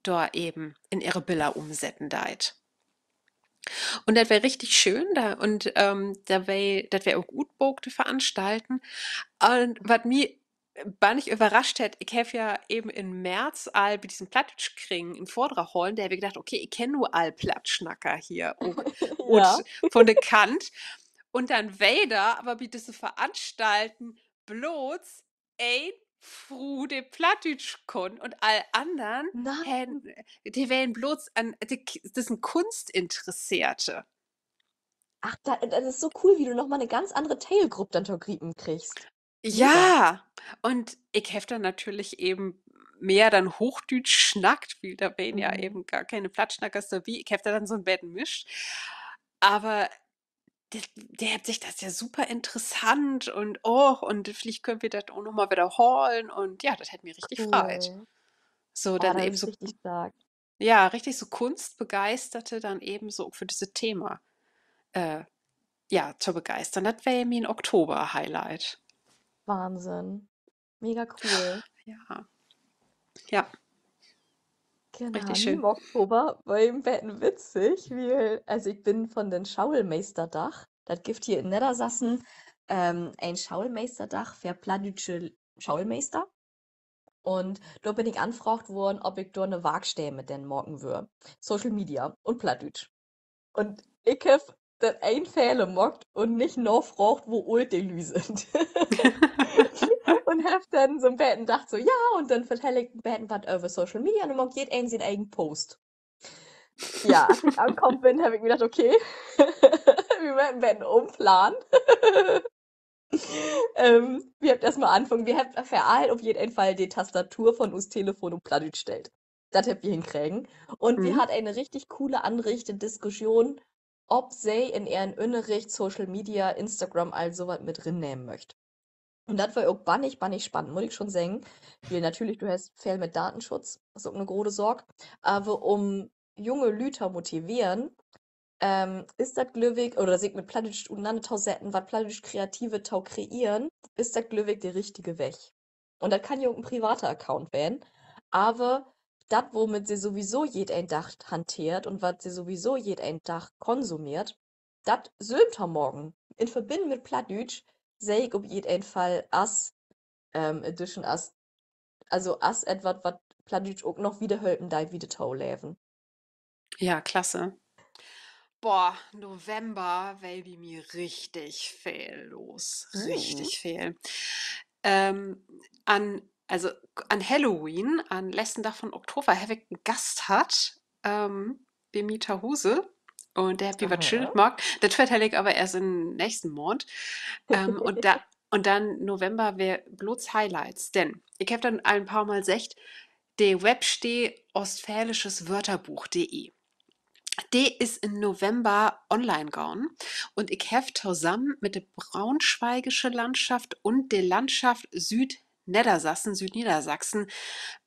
dor even in ehre Biller umsetten deit. Un dat weer richtig schöön, dor, un, ähm, dat weer, dat weer ok utbookte Veranstalten. Un wat mi bannig överrascht hett, ik heff ja even in März al bi dissen Plattdüütsch-Kring en Vördrag hollen, dor heff ik dacht, okay, ik kenn nu all Plattsnacker hier ok ut, vun de Kant. Un denn weer dor aver bi düsse Veranstalten blots een Fru, de Plattdüütsch kunn, un all annern, de weren blots an, de, dat sünd Kunstinteresseerte. Ach, dat, dat is so cool, wie du noch mal 'ne ganz annere Teelgrupp denn to griepen kriggst. Ja, un ik heff denn natürlich even mehr denn Hoochdüütsch snackt, wiel dor weren ja even gor kene Plattsnackers dorbi. Ik heff dat denn so 'n beten mischt. Aver de, de hebbt seggt, dat is ja super interessant un, och, un villicht köönt wi dat ok noch mal wedderholen. Un ja, dat hett mi richtig freit. So, denn even so, ja, richtig so Kunstbegeisterte denn even so ok för düsse Thema, äh, ja, to begeistern. Dat weer mien Oktober-Highlight. Wahnsinn. Mega cool. Ja. Ja. Genau, richtig schöön. Mien Oktober weer en beten witzig, wiel, also ik bün vun den Schoolmeesterdag, dat gifft hier in Neddersassen, ähm, en Schoolmeesterdag för plattdüütsche Schoolmeester. Un dor bün ik anfraagt worrn, of ik dor 'ne Warksteed mit den maken wöör. Social Media un Plattdüütsch. Un ik heff den een Fehler maakt un nich nafraagt, wo oolt de Lüüd sünd. Un heff denn so 'n beten dacht, so, ja, un denn vertell ik 'n beten wat över Social Media un denn maakt jedeen sien egen Post. Ja, as ik ankamen bün, heff ik mi dacht, okay, wi mööt 'n beten ümplanen. Ähm, wi hebbt eerstmal anfungen, wi hebbt för all op jeden Fall de Tastatur vun us Telefon op Plattdüütsch stellt. Dat hebbt wi henkregen. Un wi hatt ene richtig coole anregte Diskussion, of se in ehren Ünnerricht Social Media, Instagram, all so wat mit rinnehmen möcht. Un dat weer ok bannig, bannig spannend, mutt ik schon seggen. Wiel natürlich, du hest veel mit Datenschutz, is ok 'ne grote Saak. Aver um junge Lüüd to motiveren, ähm, is dat, glööv ik, oder sik mit Plattdüütsch utenanner to setten, wat Plattdüütsch Kreative to kreieren, is dat, glööv ik, de richtige Weg. Un dat kann ja ok en private Account ween, aver dat, womit se sowieso jedeen Dag hanteert un wat se sowieso jedeen Dag konsumeert, dat sülm to maken in Verbinnen mit Plattdüütsch, seh ik op jeden Fall as, ähm, addition as, also as etwat, wat Plattdüütsch ok noch wiederhelpen deit, wieder to leven. Ja, klasse. Boah, November weer bi mi richtig veel los. Richtig veel. Ähm, an also an Halloween, an letzten Dag von Oktober, heff ik en Gast hatt, ähm, bi mi to Huus. Un dor hebbt wi wat Schönet maakt. Dat vertell ik aver eerst in'n nächsten Maand. Ähm, un, da, un denn November weer blots Highlights. Denn ik heff dat al en poor Mal seggt, de Webstee ostfälisches Wörterbuch punkt de. De is in November online gahn un ik heff tosamen mit de Braunschweigische Landschaft un de Landschaft Südneddersassen, Südniedersachsen,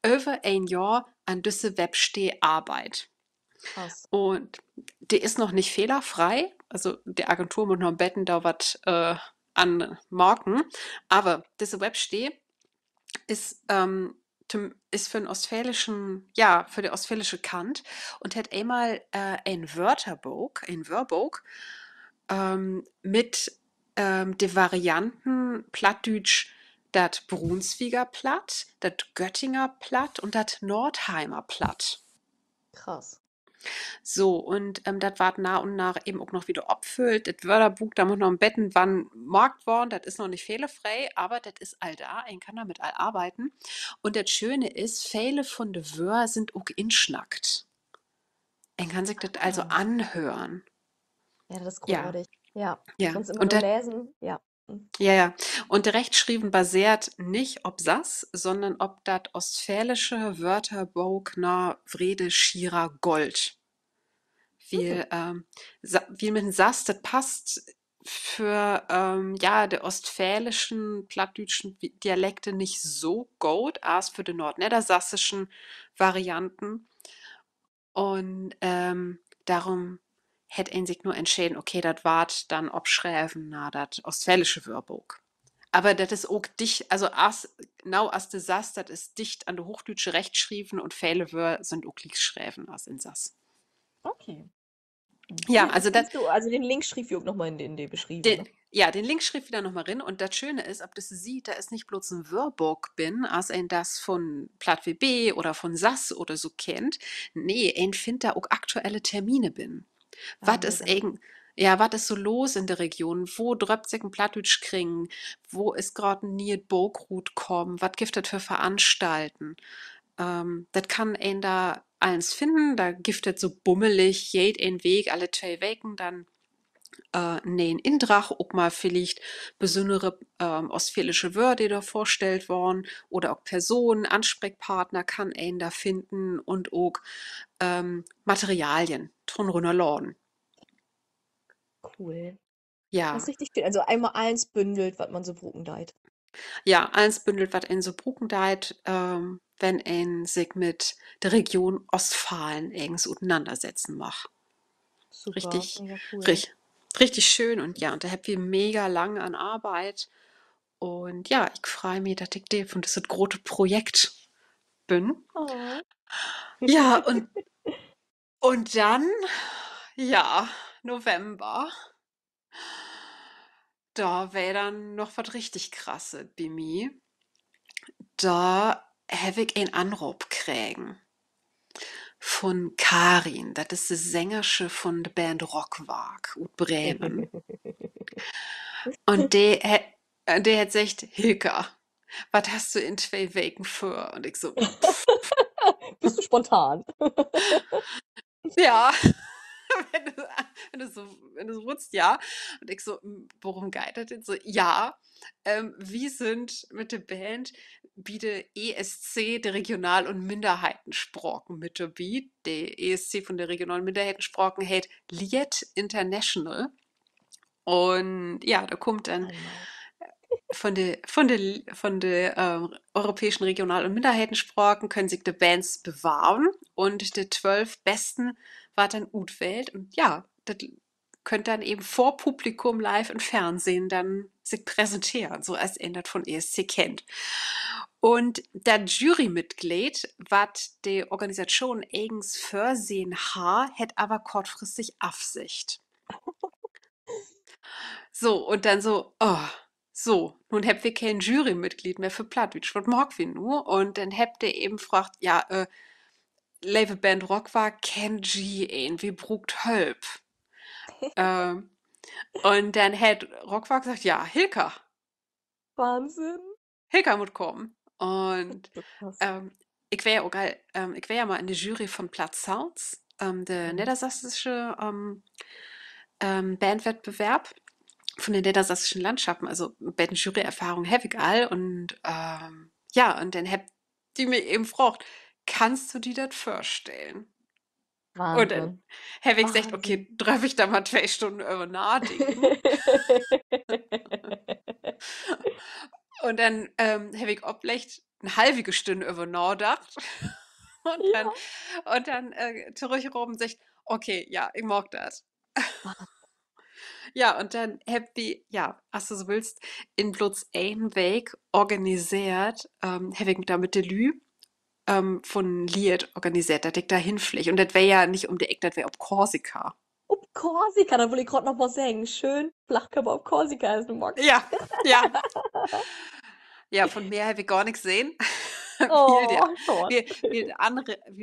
över een Johr an düsse Webstee arbeidt. Un de is noch nich fehlerfree. Also de Agentur mutt noch en beten dor wat, äh, an maken. Aver disse Webstee is, ähm, is för 'n ostfälischen, ja, för de ostfälische Kant un hett eenmal, äh, en Wörterbook, en Wöörbook, ähm, mit, ähm, de Varianten Plattdüütsch, dat Brunswiger Platt, dat Göttinger Platt un dat Nordheimer Platt. Krass. So, un, ähm, dat warrt na un na even ok noch wedder opfüllt. Dat Wörterbook, dor mutt noch en beten wat maakt warrn. Dat is noch nich fehlerfree, aver dat is all dor. Een kann dor mit all arbeiden. Un dat Schöne is, vele von de Wöör sünd ok insnackt. Een kann sik dat also anhören. Ja, dat is grootartig. Ja, ja. Sünst immer nur lesen. Ja. Ja, ja. Un de Rechtschrieven baseert nich op Sass, sonnern op dat ostfälische Wörterbook na Wrede Schierer-Gold. Wiel, ähm, Sa-, wiel mit 'n Sass, dat passt för, ähm, ja, de ostfälischen plattdüütschen Wi-, Dialekte nich so goot as för de noordneddersassischen Varianten. Un, ähm, dorüm hett een sik nu entscheden, okay, dat warrt denn opschreven na dat ostfälische Wöörbook. Aver dat is ok dicht, also as, nau as de Sass, dat is dicht an de hoochdüütsche Rechtschrieven un vele Wöör sünd ok liek schreven as in Sass. Ja, also dat, also den Link schrievt wi ok noch mal in de, in de Beschrieven, ne? Ja, den Link schrievt wi dor noch mal rin. Un dat Schöne is, op düsse Siet, dor is nich blots en Wöörbook binnen, as een dat von Platt W B oder von Sass oder so kennt. Nee, een finnt dor ok aktuelle Termine binnen. Wat is egen-, ja, wat is so los in de Region? Wo dröppt sik en plattdüütsch Kring? Wo is graad en nee'et Book rutkamen? Wat gifft dat för Veranstalten? Ähm, dat kann een dor allens finnen. Dor gifft dat so bummelig jedeen Week, alle twee Weken denn, äh, 'n nee'en Indrag, ok mal villicht besünnere, ähm, ostfälische Wöör, de dor vörstellt worrn, oder ok Personen, Anspreekpartner kann een dor finnen un ok, ähm, Materialien to'n Rünnerladen. Cool. Ja. Dat is richtig schöön. Also eenmal allens bündelt, wat man so bruken deit. Ja, allens bündelt, wat een so bruken deit, ähm, wenn een sik mit de Region Ostfalen egens utenannersetzen mag. Richtig schöön. Un ja, un dor hebbt wi mega lang an arbeidt. Un ja, ik frei mi, dat ik Deel vun düsset grote Projekt bün. Ja, un, un denn, ja, November. Dor weer denn noch wat richtig Krasset bi mi. Dor heff ik en Anroop kregen vun Karin. Dat is de Sängersche vun de Band Rockwark ut Bremen. Un de he-, de hett seggt: Hilka, wat hest du in twee Weken vör? Un ik so, büst du spontan? Ja. Wenn du, wenn du so, wenn du so wullst, ja. Un ik so, worüm geiht dat denn so? Ja, ähm, wi sünd mit de Band bi de E S C, de Regional- un Minnerheitenspraken, mit dorbi. De E S C vun de Regional- un Minnerheitenspraken heet Liet International. Un ja, dor kummt denn vun de, vun de, vun de, ähm, europääschen Regional- un Minnerheitenspraken köönt sik de Bands bewarven un de twölf Besten warrt denn utwählt. Un ja, dat köönt denn even vör Publikum live in Fernsehen denn sik präsenteren, so as een dat vun E S C kennt. Un dat Jurymitglied, wat de Organisatschoon egens vörsehn harr, hett aver kortfristig afseggt. So, un denn so, oh, so, nu hebbt wi keen Jurymitglied mehr för Plattdüütsch. Wat maakt wi nu? Un denn hebbt de even fraagt, ja, äh, leve Band Rockwark, kennt ji een? Wi bruukt Hölp. Ähm, un denn hett Rockwark seggt, ja, Hilka. Wahnsinn. Hilka mutt kamen. Un ik weer ja ok al, ik weer ja mal in de Jury von Platt Sounds, de neddersassische Bandwettbewerb von de neddersassischen Landschappen. Also beten Juryerfahrung heff ik al. Un ja, un denn hebbt de mi even fraagt: Kannst du di dat vörstellen? Un denn heff ik seggt: Okay, dröff ik dor mal twee Stünnen över nadenken? Un denn heff ik opleggt, en halvige Stünn över nadacht un denn torüchropen, seggt: Okay, ja, ik maak dat. Ja, un denn hebbt wi, ja, as du so wullt, in blots een Week organiseert, heff ik dor mit de Lüüd von Liert organiseert, dat ik dor hen fleeg. Un dat weer ja nich üm de Eck, dat weer op Korsika. Op Korsika, dat wull ik graad noch mal seggen. Schöön, Flachkörper op Korsika is nu Max. Ja, ja. Ja, von Meer heff ik gor nix sehn. Wiel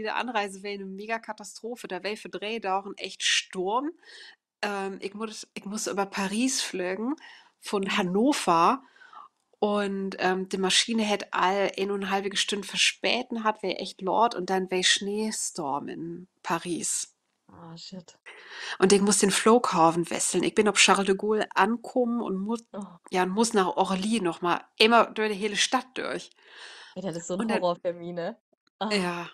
de Anreise weer 'ne Megakatastrophe. Dor weer vör dree Dagen echt Storm. Ik muss över Paris flegen von Hannover. Un de Maschine hett al en un en halvige Stünn Verspeten hatt, weer echt laat. Un denn weer Sneestorm in Paris. Un ik muss den Flooghaven wesseln. Ik bün op Charles de Gaulle ankamen un, ja, un muss na Orly noch mal eenmal dör de hele Stadt dörch. Dat is so 'n Horror för mi, ne? Ja.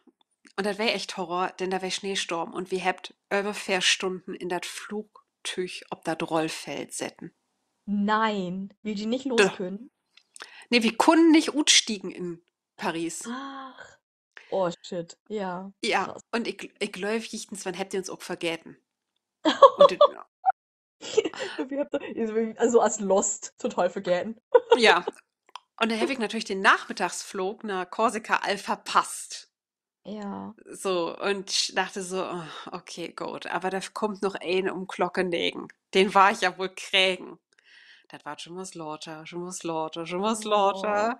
Un dat weer echt Horror, denn dor weer Sneestorm un wi hebbt över veer Stünnen in dat Floogtüüg op dat Rollfeld seten. Nee, wiel ji nich los kunnen? Nee, wi kunnen nich utstiegen in Paris. Ach. Oh, shit. Ja. Ja, un ik glööv, jichtenswann hebbt de uns ok vergeten. Also as Lost, total vergeten. Ja. Un denn heff ik natürlich den Nachmiddagsfloog na Korsika al verpasst. So, un dacht so: Okay, goot, aver dor kummt noch een üm Klock negen. Den warr ik ja woll kriegen. Dat warrt jümmers later, jümmers later, jümmers later.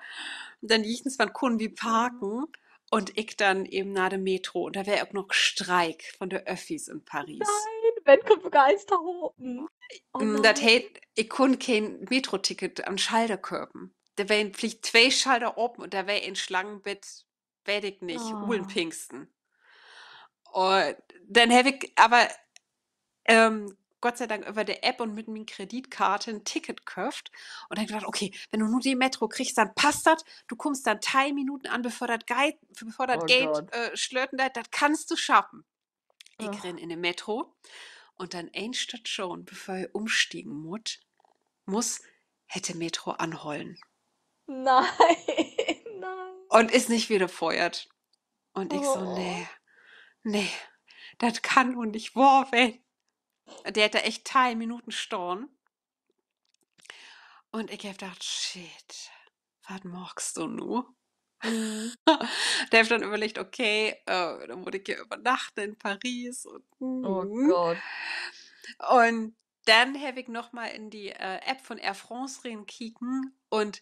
Denn jichtenswann kunnen wi parken un ik denn even na de Metro. Un dor weer ok noch Streik von de Öffis in Paris. Wenn kummt wi gor eens tohopen. Dat heet, ik kunn keen Metroticket an Schalter köpen. Dor weren villicht twee Schalter open un dor weer en Slang bit, weet ik nich, Uhlenpingsten. Un denn heff ik aver Gott sei Dank över de App un mit mien Kreditkaart en Ticket köfft. Un denn dacht, okay, wenn du nu de Metro kriggst, denn passt dat. Du kummst denn teihn Minuten an, bevör dat Gate, bevör dat Gate slöten deit, dat kannst du schaffen. Ik rin in de Metro. Un denn een Statschoon, bevör he ümstiegen mutt, muss, hett de Metro anhollen. Un is nich wieder föhrt. Un ik so: Nee, nee, dat kann nu nich wohr ween. De hett dor echt teihn Minuten stahn. Un ik heff dacht: Shit, wat maakst du nu? De heff denn överleggt: Okay, denn mutt ik hier övernachten in Paris. Un denn heff ik noch mal in de App von Air France rinkeken un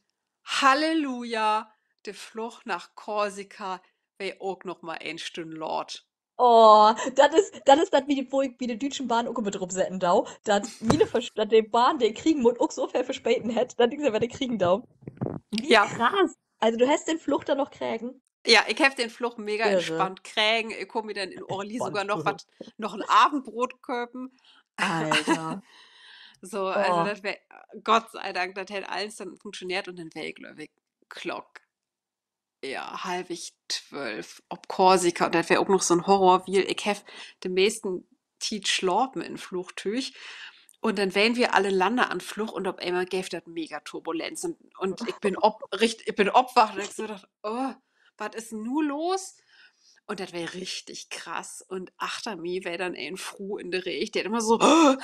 Halleluja, de Floog na Korsika weer ok noch mal een Stünn laat. Oh, dat is, dat is dat, wo ik bi de Düütschen Bahn ok ümmer drup setten do. Dat miene, dat de Bahn, de ik kriegen mutt, ok so veel Verspeten hett, dat ik se wedder kriegen do. Wie krass. Also, du hest den Floog denn noch kregen? Ja, ik heff den Floog mega entspannt kregen. Ik kunn mi denn in Orly sogor noch wat, noch en Avendbroot köpen. So, also dat weer, Gott sei Dank, dat hett allens denn funktioneert un denn weer ik, glööv ik, Klock ja, halvig twölf op Korsika. Un dat weer ok noch so 'n Horror, wiel ik heff de meeste Tiet slapen in Floogtüüg. Un denn weren wi al in Lande an Floog un op eenmal geev dat mega Turbulenz. Un, un ik bün op-, richt-, ik bün opwacht un ik so dacht: Oh, wat is nu los? Un dat weer richtig krass. Un achter mi weer denn en Fru in de Reeg, de hett immer so, oh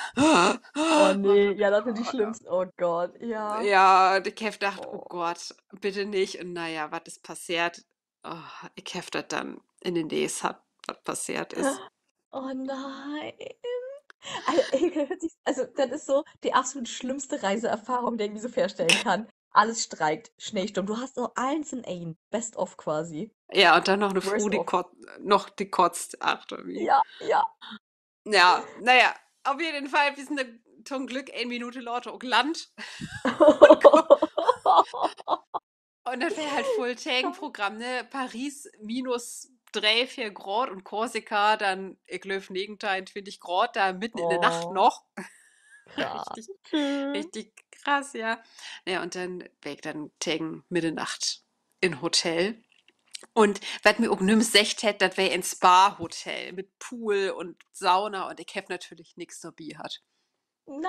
nee, ja, dat sünd de slimmsten. Oh Gott, ja. Ja, ik heff dacht: Oh Gott, bitte nich. Un na ja, wat is passeert? Oh, ik heff dat denn in de Nees hatt, wat passeert is. Oh nee. Also, also, dat is so de absolut slimmste Reiseerfahrung, de ik mi so vörstellen kann. Alles streikt, Sneesturm. Du hest noch allens in een. Best of quasi. Ja, un denn noch 'ne Fru, de kotzt achter mi. Ja, ja. Ja, na ja, op jeden Fall, wi sünd to'n Glück een Minuut later ok landt. Un dat weer halt vull Tegenprogramm, ne? Paris minus dree, veer Graad un Korsika denn, ik glööv, negenteihn, twintig Graad, dor midden in de Nacht noch. Richtig, richtig krass, ja. Ja, un denn weer ik denn tegen Middernacht in Hotel. Un wat mi ok nüms seggt hett, dat weer en Spa-Hotel mit Pool un Sauna un ik heff natürlich nix dorbi hatt. Nee,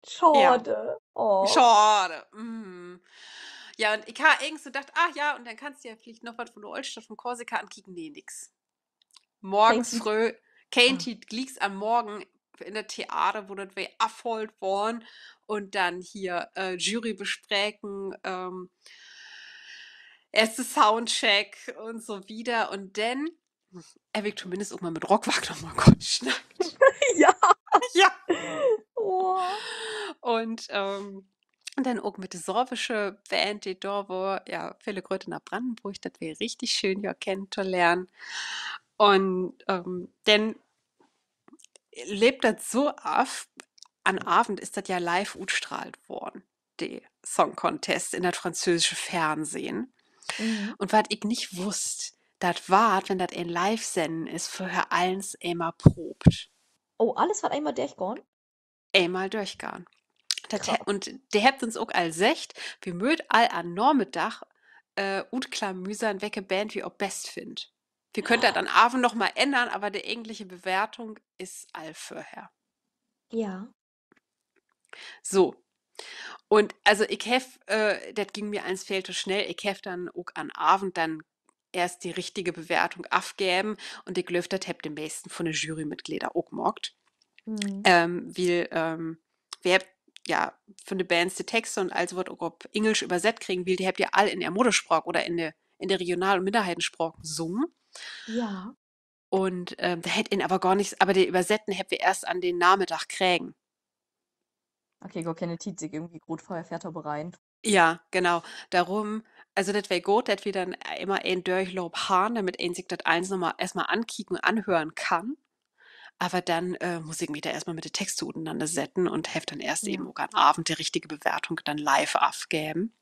schade. Schade. Ja, un ik harr egens so dacht, ach ja, un denn kannst du ja villicht noch wat vun de Ooltstadt vun Korsika ankieken. Nee, nix. Morgens fröh, keen Tiet, glieks an Morgen in dat Theater, wo dat weer afhollt worrn. Un denn hier Jury bespreken, eerste Soundcheck un so wieder. Un denn heff ik tominnst ok mal mit Rock Wagners mal kort snackt. Ja. Un denn ok mit de sorbische Band, de dor weer, ja, vele Gröte na Brannenborg, dat weer richtig schöön, jo kennen to lehren. Un denn leep dat so af, an Avend is dat ja live utstrahlt worrn, de Song Contest in dat franzöösche Fernsehn. Un wat ik nich wusst, dat warrt, wenn dat en Live-Sennen is, vörher allens eenmal proovt. Oh, allens warrt eenmal dörchgahn? Eenmal dörchgahn. Un de hebbt uns ok al seggt, wi mööt al an Namiddag utklamüsern, welke Band wi op best finnt. Wi köönt dat an Avend noch mal ännern, aver de egentliche Bewertung is al vörher. Ja. So. Un also ik heff, dat güng mi allens veel to snell. Ik heff denn ok an Avend denn eerst de richtige Bewertung afgeven un ik glööv, dat hebbt de meesten vun de Jurymitglieder ok maakt. Wiel wi hebbt ja vun de Bands de Texte un all so wat ok op Engelsch översett kregen, wiel de hebbt ja all in ehr Mudderspraak oder in de, in de Regional- un Minnerheitenspraak sungen. Un dor hett een aver gor nix, aver de Översetten hebbt wi eerst an den Namiddag kregen. Okay, gor keene Tiet, sik irgendwie groot vörher vörtobereiden. Ja, genau. Dorüm, also dat weer goot, dat wi denn immer en Dörchloop harrn, dormit een sik dat allens noch mal eerstmal ankieken un anhören kann. Aver denn muss ik mi dor eerstmal mit de Texte utenannersetten un heff denn eerst even ok an Avend de richtige Bewertung denn live afgeven.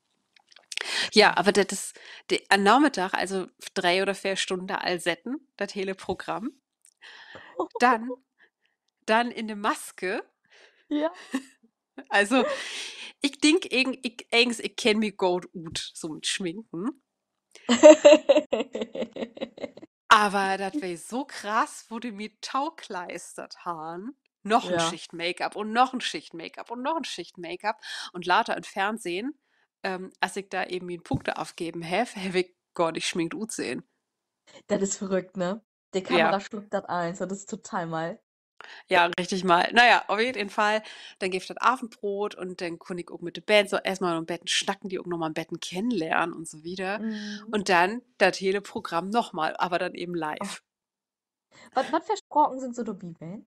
Ja, aver dat is de, an Namiddag, also dree oder veer Stunnen dor al setten, dat hele Programm. Denn, denn in de Maske. Also, ik denk, egens, ik kenn mi goot ut, so mit Schminken. Aver dat weer so krass, wo de mi tokleistert harrn. Noch en Schicht Make-up un noch en Schicht Make-up un noch en Schicht Make-up. Un later in't Fernsehn, as ik dor even mien Punkte afgeven heff, heff ik gor nich schminkt utsehn. Dat is verrückt, ne? De Kamera slippt dat allens, dat is total mall. Ja, richtig mall. Na ja, op jeden Fall, denn geev dat Avendbroot un denn kunn ik ok mit de Band so eerstmal noch 'n beten snacken, de ok noch mal 'n beten kennenlehren un so wieder. Un denn dat hele Programm noch mal, aver denn even live. Wat, wat för Spraken sünd so dorbi ween?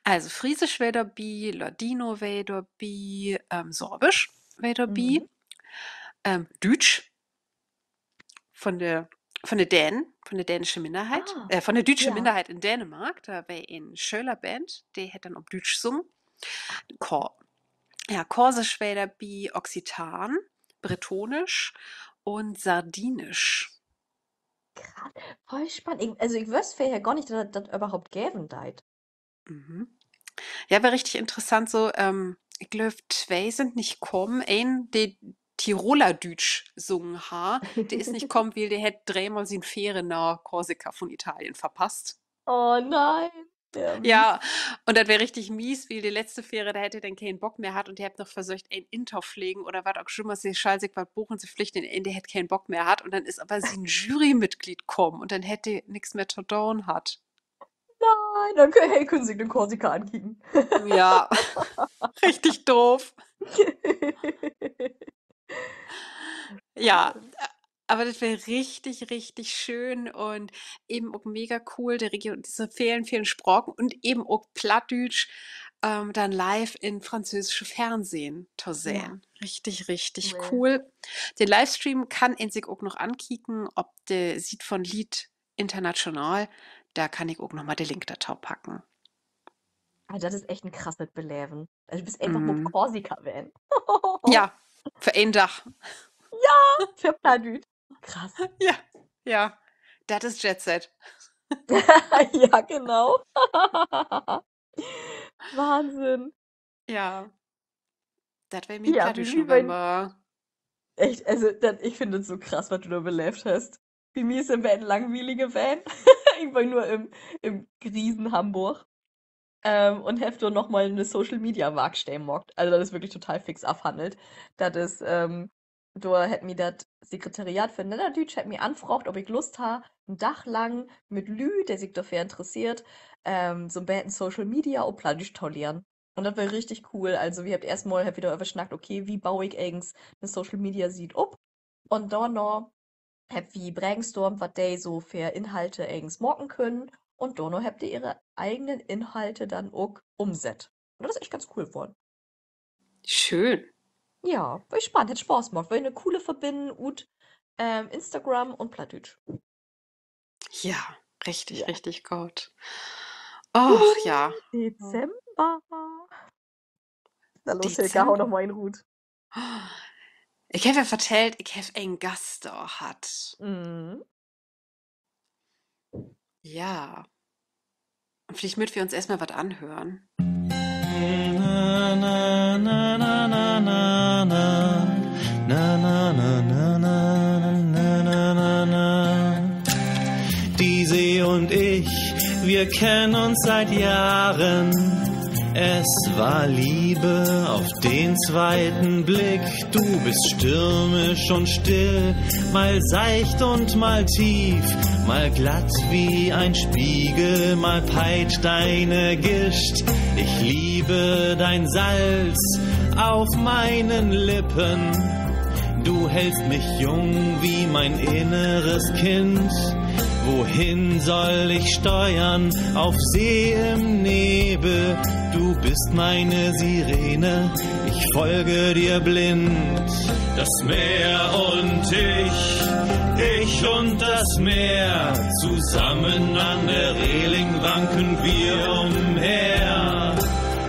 Also Friesisch weer dorbi, Ladino weer dorbi, Sorbisch weer dorbi, Düütsch. Von de, von de Dänen, von de däänsche Minnerheit, äh, von de düütsche Minnerheit in Dänemark. Dor weer en Schölerband, de hett denn op Düütsch sungen. Ko-, ja, Korsisch weer dorbi, Okzitan, Bretonisch un Sardinisch. Voll spannend. Ik, also ik wüss vörher gor nich, dat dat överhaupt geven deit. Ja, weer richtig interessant so, ik glööv, twee sünd nich kamen. Een, de Tiroler Düütsch sungen harr, de is nich kamen, wiel de hett dreemal sien Fähre na Korsika vun Italien verpasst. Oh nee. Ja, un dat weer richtig mies, wiel de letzte Fähre, dor hett he denn keen Bock mehr hatt un de hebbt noch versöcht, een intoflegen oder wat ok jümmers. Se schall sik wat buchen, se fleegt een in, de hett keen Bock mehr hatt. Un denn is aver sien Jurymitglied kamen un denn hett de nix mehr to doon hatt. Nee, denn kö-, he kunn sik denn Korsika ankieken. Ja, richtig doof. Ja, aver dat weer richtig, richtig schöön un even ok mega cool, de Region, disse velen, velen Spraken un even ok Plattdüütsch denn live in franzöösische Fernsehen to sehn. Richtig, richtig cool. Den Livestream kann een sik ok noch ankieken op de Siet von Lied International. Dor kann ik ok noch mal de Link dorto packen. Ah, dat is echt en krasset Beleven. Also, du büst eenfach mal op Korsika ween. Ja, för een Dag. Ja, för Plattdüütsch. Krass. Ja, ja. Dat is Jet Set. Ja, genau. Wahnsinn. Ja. Dat weer mien plattdüütsch November. Echt, also, dat, ik finn dat so krass, wat du dor beleevt hest. Bi mi is 't en beten langwieliger ween. Ik weer nur in, in griesen Hamborg. Ähm, un heff dor noch mal 'ne Social-Media-Warksteed maakt. Also, dat is würklich total fix afhannelt. Dat is, ähm, dor hett mi dat Sekretariat för Nedderdüütsch hett mi anfraagt, of ik Lust harr, en Dag lang mit Lüüd, de sik dorför interesseert, ähm, so 'n beten Social Media op Plattdüütsch to lehren. Un dat weer richtig cool. Also, wi hebbt eerstmal, hebbt wi doröver snackt, okay, wie bau ik egens 'ne Social-Media-Siet op? Un dorna hebbt wi brainstormt, wat de so för Inhalte egens maken köönt. Un dorna hebbt de ehre egenen Inhalte denn ok ümsett. Un dat is echt ganz cool worrn. Schöön. Ja, weer spannend, hett Spaaß maakt. Weer 'ne coole Verbinnen ut, ähm, Instagram un Plattdüütsch. Ja, richtig, richtig goot. Och, ja. Dezember. Na los, Hilke, hau noch mal een rut. Ik heff ja vertellt, ik heff en Gast dor hatt. Ja. Villicht mööt wi uns eerstmal wat anhören. Die See und ich, wir kennen uns seit Jahren. Es war Liebe auf den zweiten Blick. Du bist stürmisch und still, mal seicht und mal tief, mal glatt wie ein Spiegel, mal peitscht deine Gischt. Ich liebe dein Salz auf meinen Lippen. Du hältst mich jung wie mein inneres Kind. Wohin soll ich steuern? Auf See im Nebel. Du bist meine Sirene. Ich folge dir blind. Das Meer und ich, ich und das Meer. Zusammen an der Reling wanken wir umher.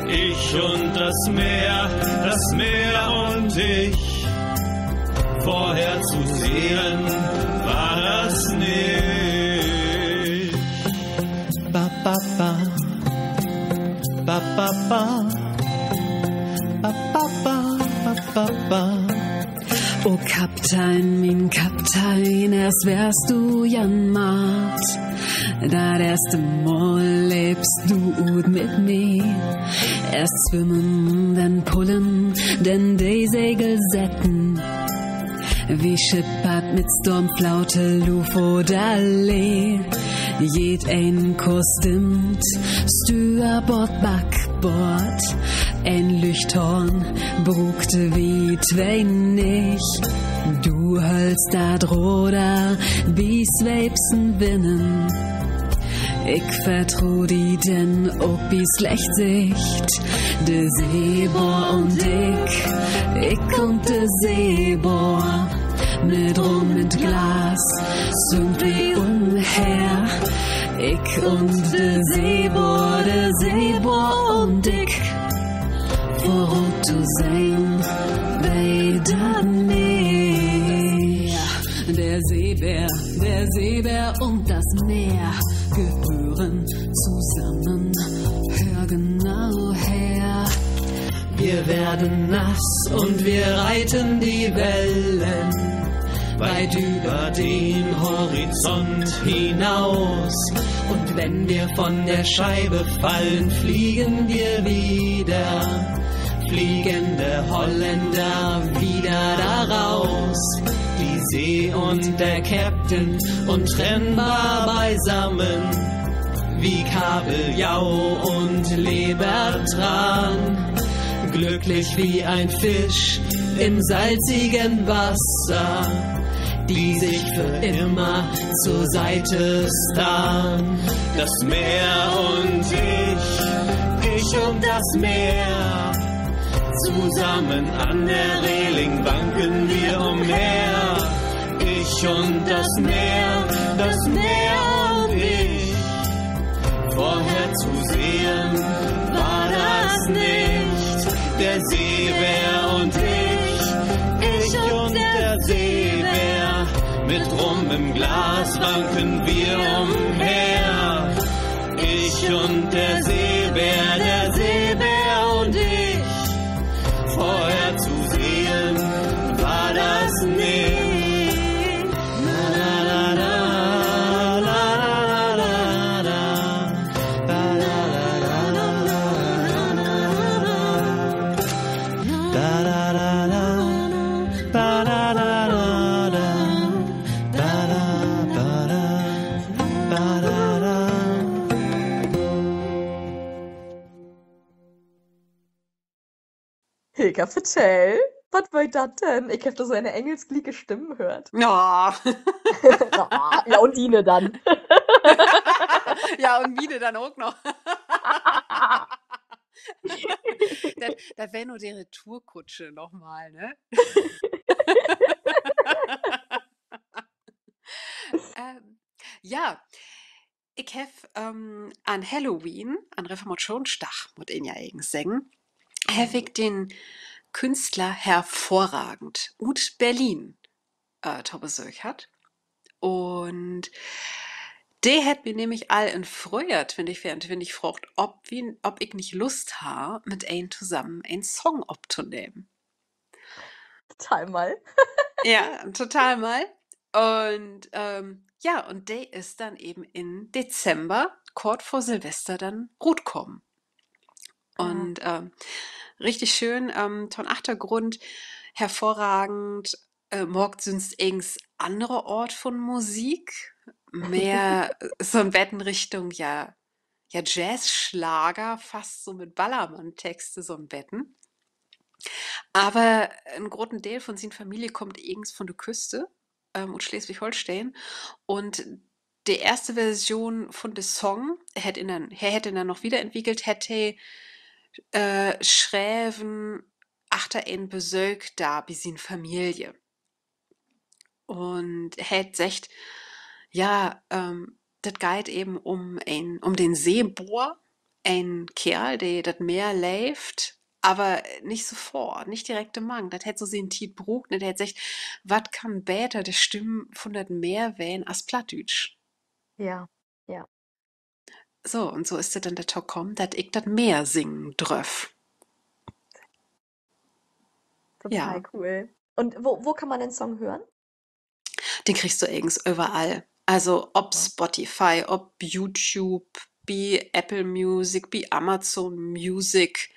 Ich und das Meer, das Meer und ich. Vorher zu sehen war das nicht. Ba, ba, ba. Ba, ba, ba. Ba, ba, ba, ba, ba, ba. O Kaptein, mien Kaptein, eerst weerst du ja 'n Maat. Dat eerste Mal leepst du ut mit mi. Eerst swimmen, denn pullen, denn de Segel setten. Wi schippert mit Stormflaute, Luv oder Lee. Jedeen Kurs stimmt, Stüerbord, Backbord. Een Lüchthoorn bruukt wi twee nich. Du höllst dat Roder bi sweepsen Winnen. Ik vertru di denn ok bi slecht Sicht. De Seeboor un ik, ik un de Seeboor. Mit Rum in't Glas sünd wi ümher. Ik un de Seeboor, de Seeboor un ik. Vörut to sehn weer dat nich. Der Seebär, der Seebär und das Meer gehören zusammen. Hör genau her. Wir werden nass und wir reiten die Wellen weit über den Horizont hinaus. Und wenn wir von der Scheibe fallen, fliegen wir wieder, fliegende Holländer, wieder da raus. Die See und der Captain, untrennbar beisammen. Wie Kabeljau und Lebertran, glücklich wie ein Fisch im salzigen Wasser, die sich für immer zur Seite starren. Das Meer und ich, ich und das Meer. Zusammen an der Reling wanken wir umher. Ich und das Meer, das Meer und ich. Vorher zu sehen war das nicht. Der Seebär und ich, ich und der See. Mit Rum im Glas wanken wir umher. Ich und der Seebär, der Seebär und ich. Vorher zu sehen war das nicht. Na, na, na, na, na, na, na, na. Da, da, da, da, da, da, da. Da, da, da, da, da, da. Da, da, da, da, da, da. Hilka, vertell, wat weer dat denn? Ik heff dor so ene engelslieke Stimm höört. Ja. Ja, un diene denn. Ja, un miene denn ok noch. Dat, dat weer nu de Retourkutsche nochmal, ne? Ähm, ja, ik heff, ähm, an Halloween, an Reformationsdag, mutt een ja egens seggen, heff ik den Künstler Hervorragend ut Berlin, äh, to Besöök hatt. Un de hett mi nämlich al in Fröhjohr twintig veeruntwintig fraagt, ob wi, ob ik nich Lust harr, mit een tosamen en Song optonehmen. Total mal. Ja, total mal. Un, ähm, ja, un de is denn even in Dezember, kort vör Silvester, denn rutkamen. Un, ähm, richtig schöön, ähm, to'n Achtergrund, Hervorragend, äh, maakt sünst egens annere Oort vun Musik. Mehr so'n beten Richtung, ja, ja, Jazzschlager, fast so mit Ballermann-Texte so'n beten. Aver en groten Deel vun sien Familie kummt egens vun de Küste, ähm, ut Sleswig-Holsteen. Un de eerste Version vun de Song, hett he denn, he hett den denn noch wiederentwickelt, hett he, äh, schreven achter en Besöök dor bi sien Familie. Un hett seggt, ja, ähm, dat geiht even üm en, üm den Seeboor, en Keerl, de dat Meer leevt, aver nich sofort, nich direkt dormang. Dat hett so sien Tiet bruukt, un de hett seggt, wat kann beter de Stimm vun dat Meer ween as Plattdüütsch? Ja, ja. So, un so is dat denn dorto kamen, dat ik dat Meer singen dröff. Total cool. Un wo, wo kann man den Song hören? Den kriggst du egens överall. Also op Spotify, op YouTube, bi Apple Music, bi Amazon Music.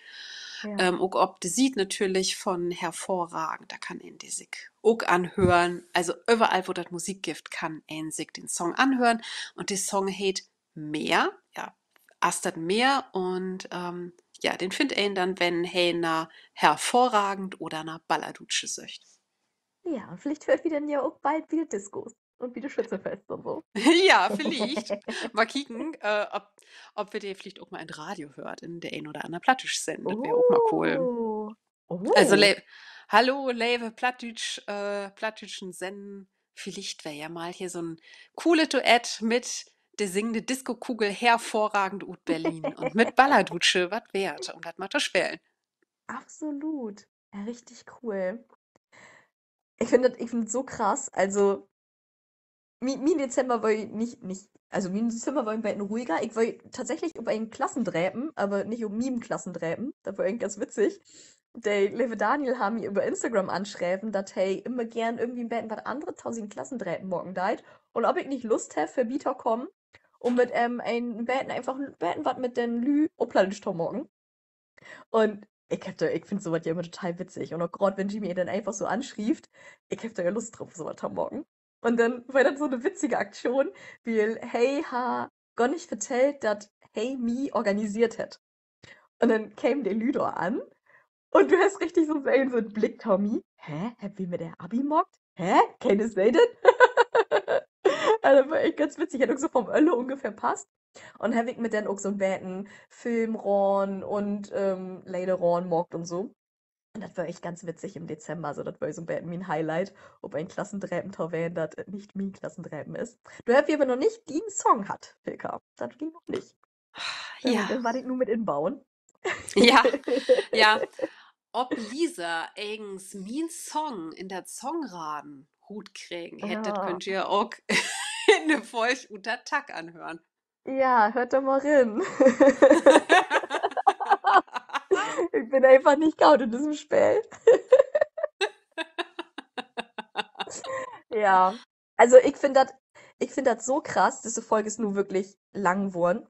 Ähm, ok op de Siet natürlich von Hervorragend, dor kann een de sik ok anhören. Also överall, wo dat Musik gifft, kann een sik den Song anhören. Un de Song heet Meer, ja, as dat Meer. Un, ähm, ja, den finnt een denn, wenn he na Hervorragend oder na Ballerdutsche söcht. Ja, un villicht höört wi den ja ok bald bi de Diskos un bi de Schützenfest un so. Ja, villicht. Mal kieken, äh, op, op wi de villicht ok mal in't Radio höört, in de een oder anner plattdüütsch Sennen. Dat weer ok mal cool. Also, le-, hallo, leve plattdüütsch, äh, plattdüütschen Sennen. Villicht weer ja mal hier so'n coolet Duett mit de singende Diskokugel Hervorragend ut Berlin un mit Ballerdutsche wat weert, üm dat mal to spelen. Absolut. Ja, richtig cool. Ik finn dat, ik finn dat so krass. Also, mi-, mien Dezember weer nich, nich, also mien Dezember weer en beten ruhiger. Ik weer tatsächlich op en Klassendrepen, aver nich op mien Klassendrepen. Dat weer egentlich ganz witzig. De leve Daniel harr mi över Instagram anschreven, dat he immer geern irgendwie en beten wat anners to sien Klassendrepen maken deit. Un of ik nich Lust heff, vörbitokamen, üm mit em en beten, eenfach en beten wat mit den Lüüd op Plattdüütsch to maken. Un ik heff dor, ik finn so wat ja immer total witzig. Un ok graad, wenn ji mi denn eenfach so anschrievt, ik heff dor ja Lust drop, so wat to maken. Un denn weer dat so 'ne witzige Aktion, wiel he harr gor nich vertellt, dat he mi organiseert hett. Un denn kemen de Lüüd dor an. Un du hest richtig so sehn, so'n Blick, Tommy. Hä? Hebbt wi mit ehr Abi maakt? Hä? Keen is de denn? Also, dat weer echt ganz witzig. Hett ok so vun'n Öller ungefähr passt. Un heff ik mit den ok so'n beten Filmrunn un, ähm, Lederrunn maakt un so. Un dat weer echt ganz witzig in'n Dezember. Also, dat weer so'n beten mien Highlight, op en Klassendrepen to ween, dat nich mien Klassendrepen is. Dor hebbt wi aver noch nich dien Song hatt, Hilka. Dat weer noch nich. Den, den warr ik nu mit inboen. Ja, ja. Of Lisa egens mien Song in dat Songraden rutkregen hett, dat köönt ji ok in de Folg ut dat Tack anhören. Ja, höört dor mal rin. Ik bün eenfach nich goot in düssen Speel. Ja. Also, ik finn dat, ik finn dat so krass, düsse Folg is nu würklich lang worrn.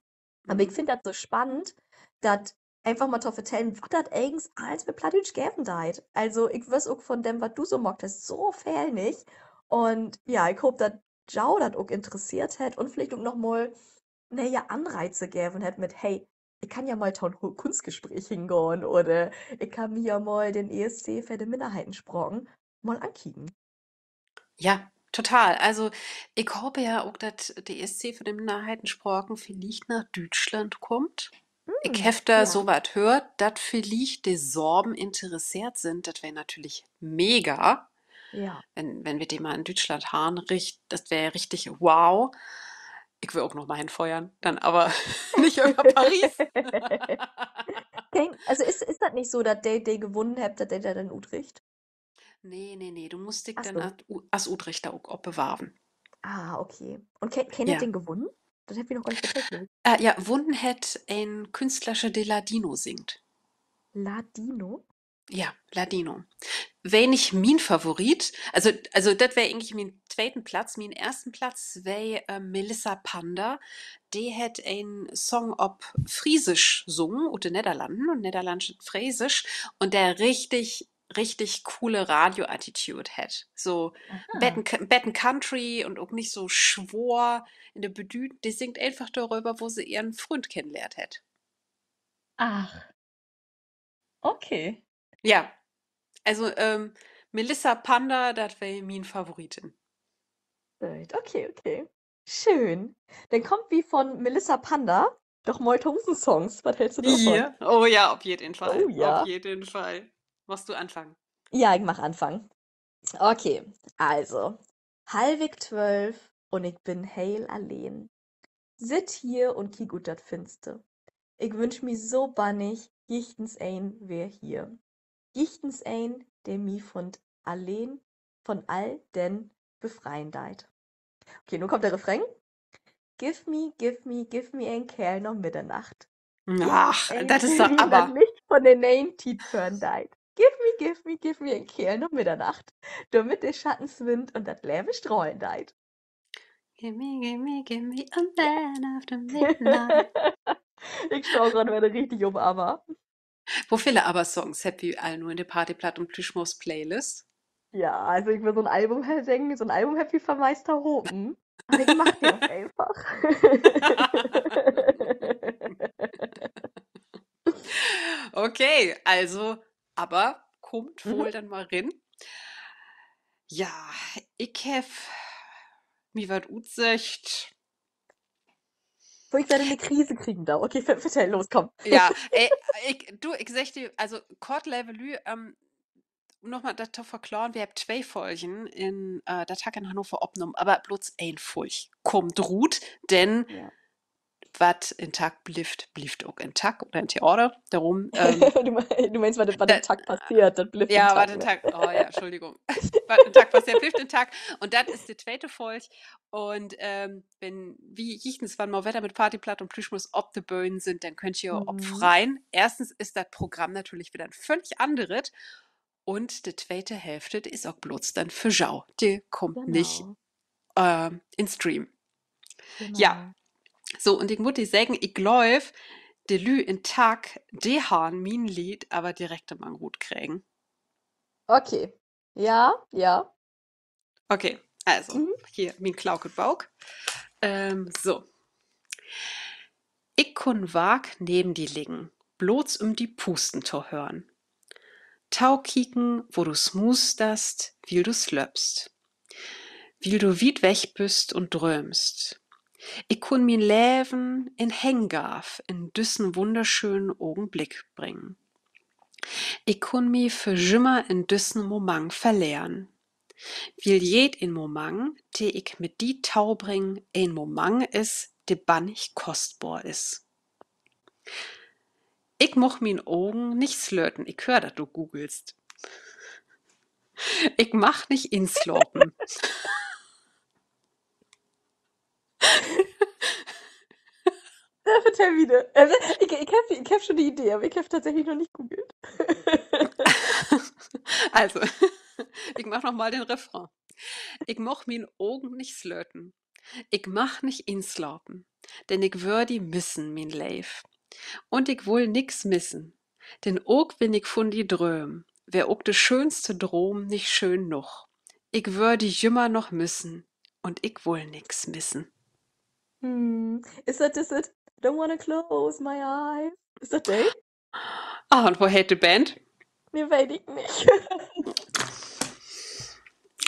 Aver ik finn dat so spannend, dat eenfach mal to vertellen, wat dat egens allens mit Plattdüütsch geven deit. Also, ik wüss ok von dem, wat du so maakt hest, so veel nich. Un ja, ik hoop, dat jo dat ok interesseert hett un villicht ok noch mal ne'e Anreize geven hett mit: Hey, ik kann ja mal to'n Hu-, Kunstgespräch hengahn oder ik kann mi ja mal den E S C för de Minnerheitenspraken mal ankieken. Ja, total. Also, ik hoop ja ok, dat de E S C för de Minnerheitenspraken villicht na Düütschland kummt. Ik heff dor so wat höört, dat villicht de Sorben interesseert sünd. Dat weer natürlich mega. Wenn, wenn wi de mal in Düütschland harrn, richt-, dat weer richtig wow. Ik will ok noch mal hen föhren, denn aver nich över Paris. Also is, is dat nich so, dat de, de gewunnen hebbt, dat de dat denn utricht? Nee, nee, nee. Du musst di denn as U-, as Utrichter ok op bewarven. Ah, okay. Un ke-, keen hett denn gewunnen? Dat hebbt wi noch gor nich vertellt, glööv ik. Äh, ja, wunnen hett en Künstlersche, de Ladino singt. Ladino? Ja, Ladino. Weer nich mien Favorit. Also, also, dat weer egentlich mien tweten Platz. Mien eersten Platz weer, äh, Melissa Pander. De hett en Song op Friesisch sungen, ut de Nedderlannen, un nedderlandsches Friesisch. Un de richtig, richtig coole Radioattitude hett. So, beten, beten Country un ok nich so swoor in de Bedüden. De singt eenfach doröver, wo se ehren Fründ kennenlehrt hett. Ach. Okay. Ja. Also, ähm, Melissa Pander, dat weer mien Favoritin. Okay, okay. Schöön. Denn kaamt wi von Melissa Pander doch mal to usen Songs. Wat hältst du dorvon? Oh ja, op jeden Fall. Op jeden Fall. Magst du anfangen? Ja, ik mag anfangen. Okay, also. Halvig twölf un ik bün heel alleen. Sitt hier un kiek ut dat Finster. Ik wünsch mi so bannig, jichtens een weer hier. Jichtens een, de mi von alleen, von all den befreien deit. Okay, nu kummt de Refrain. Giff mi, giff mi, giff mi en Keerl na Middernacht. Ach, dat is doch aver Licht von de ne'en Tiet föhren deit. Giff mi, giff mi, giff mi en Keerl na Middernacht, dormit de Schatten swindt un dat Leven strahlen deit. Gimme, gimme, gimme a man after midnight. Ik stah graad wedder richtig op ABBA. Wo vele ABBA-Songs hebbt wi al nu in de Party, Platt un Plüschmors Playlist? Ja, also ik will so'n Album he-, seggen, so'n Album hebbt wi vör meist tohopen. Aver ik mag de ok eenfach. Okay, also, ABBA kummt woll denn mal rin. Ja, ik heff mi wat utsöcht. Wo ik wedder 'ne Krise kriegen do. Okay, ver-, vertell, los, kumm. Ja, äh, ik, du, ik segg di, also, kort, leve Lüüd, ähm, noch mal dat to verklaren, wi hebbt twee Folgen in, äh, dat Tack in Hannover opnahmen, aver blots een Folg kummt rut, denn wat in Tack blifft, blifft ok in Tack oder in Theater. Dorum, ähm, du me-, du meenst, wat, wat in Tack passeert, dat blifft in Tack, oh ja, Entschuldigung. Wat in Tack passeert, blifft in Tack. Un dat is de tweete Folg. Un, ähm, wenn wi jichtenswann mal wedder mit Party, Platt un Plüschmors op de Böhn sünd, denn köönt ji jo op freien. Eerstens is dat Programm natürlich wedder en völlig anneret. Un de tweete Hälfte, de is ok blots denn för jo. De kummt nich, ähm, in Stream. Ja. So, un ik mutt di seggen, ik glööv, de Lüüd in Tack, de harrn mien Leed aver direkt al rutkregen. Okay. Ja, ja. Okay, also, hier, mien kloket Book. Ähm, so. Ik kunn waak neven di liggen, blots üm di pusten to hören. Tokieken, wo du smuusterst, wiel du slöppst. Wiel du wiet weg büst un dröömst. Ik kunn mien Leven in Hengaav in düssen wunnerschönen Ogenblick bringen. Ik kunn mi för jümmer in düssen Momang verleren. Wiel jedeen Momang, de ik mit di tobring, een Momang is, de bannig kostbor is. Ik much mien Ogen nich slöten. Ik höör, dat du googelst. Ik mag nich inslapen. Äh, vertell wieder. Also, ik, ik heff, ik heff schon de Idee, aver ik heff tatsächlich noch nich googelt. Also, ik maak noch mal den Refrain. Ik mag mien Ogen nich slöten. Ik mag nich inslapen, denn ik wöör di missen, mien Leev. Un ik wull nix missen, denn ok wenn ik vun di drööm, weer ok de schöönste Droom nich schöön noog. Ik wöör di jümmer noch missen un ik wull nix missen. Hm, is dat, is dat Don't wanna close my eyes? Is dat de? Ah, un wo heet de Band? Nee, weet ik nich.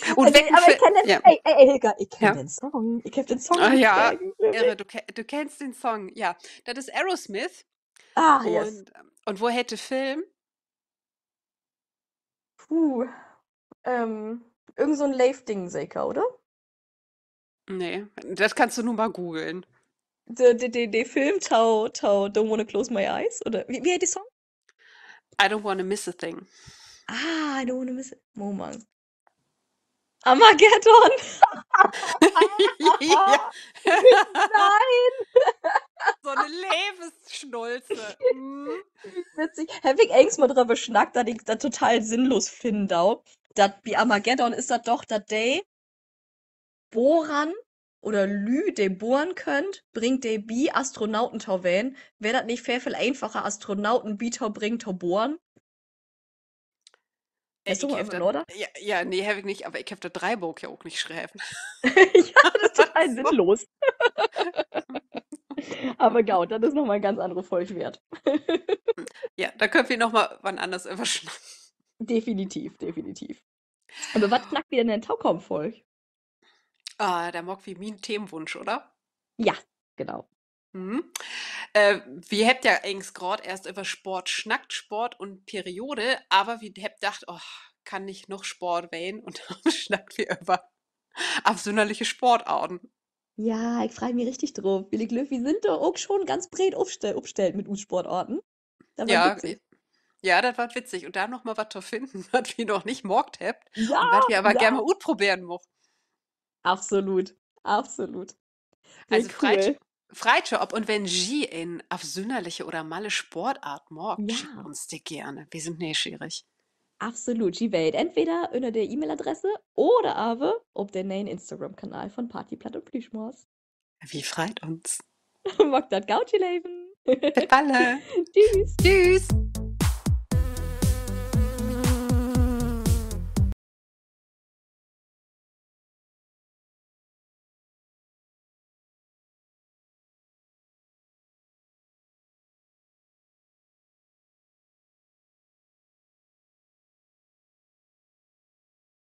Un also, aver ik kenn den, ja. Ey, ey, ey, Hilka, ik kenn den Song. Ik heff den Song. Ah, ja. Ehre, du, du kennst den Song, ja. Dat is Aerosmith. Ah, yes. Un, un wo heet de Film? Puh. Ähm, irgend so'n Leevding seker, oder? Nee, dat kannst du nu mal googeln. De, de, de, de Film to, to Don't Wanna Close My Eyes? Oder wie, wie heet de Song? I don't wanna miss a thing. Ah, I don't wanna miss a, Moment. Armageddon! Ja. Nee! So 'ne Leevsschnulze. Mhm. Witzig. Heff ik egens mal dröver snackt, dat ik dat total sinnlos finnen do. Dat bi Armageddon is dat doch, dat de Bohrern oder Lüüd, de bohren köönt, bringt de bi, Astronauten to ween. Weer dat nich veel, veel eenfacher, Astronauten bitobringen to bohren? Äh, weetst du, ik heff dat, oder? Ja, ja, nee, heff ik nich, aver ik heff dat Dreihbook ja ok nich schreven. Ja, dat is total sinnlos. Aver goot, dat is noch mal 'n ganz annere Folg weert. Ja, dor köönt wi noch mal wann anners över snacken. Definitiv, definitiv. Aver wat snackt wi denn in de tokamen Folg? Ah, dor maakt wi mien Themenwunsch, oder? Ja, genau. Mhm. Äh, wi hebbt ja egens graad eerst över Sport snackt, Sport un Periode, aver wi hebbt dacht, oh, kann nich noog Sport ween, un denn snackt wi över afsünnerliche Sportarten. Ja, ik frei mi richtig drup, wiel ik glööv, wi sünd dor ok schon ganz breet opstel-, opstellt mit us Sportarten. Dat warrt witzig. Ja, dat warrt witzig. Un dor noch mal wat to finnen, wat wi noch nich maakt hebbt, ja, un wat wi aver geern mal utproberen möögt. Absolut, absolut. Also freit jo op, un wenn ji en afsünnerliche oder malle Sportart maakt, schickt uns de geern. Wi sünd neeschierig. Absolut. Ji weet, entweder ünner de E-Mail-Adresse oder aver op den ne'en Instagram-Kanal von Party, Platt un Plüschmors. Wi freit uns. Maakt dat goot, ji Leven. Bit balle. Tschüss. Tschüss.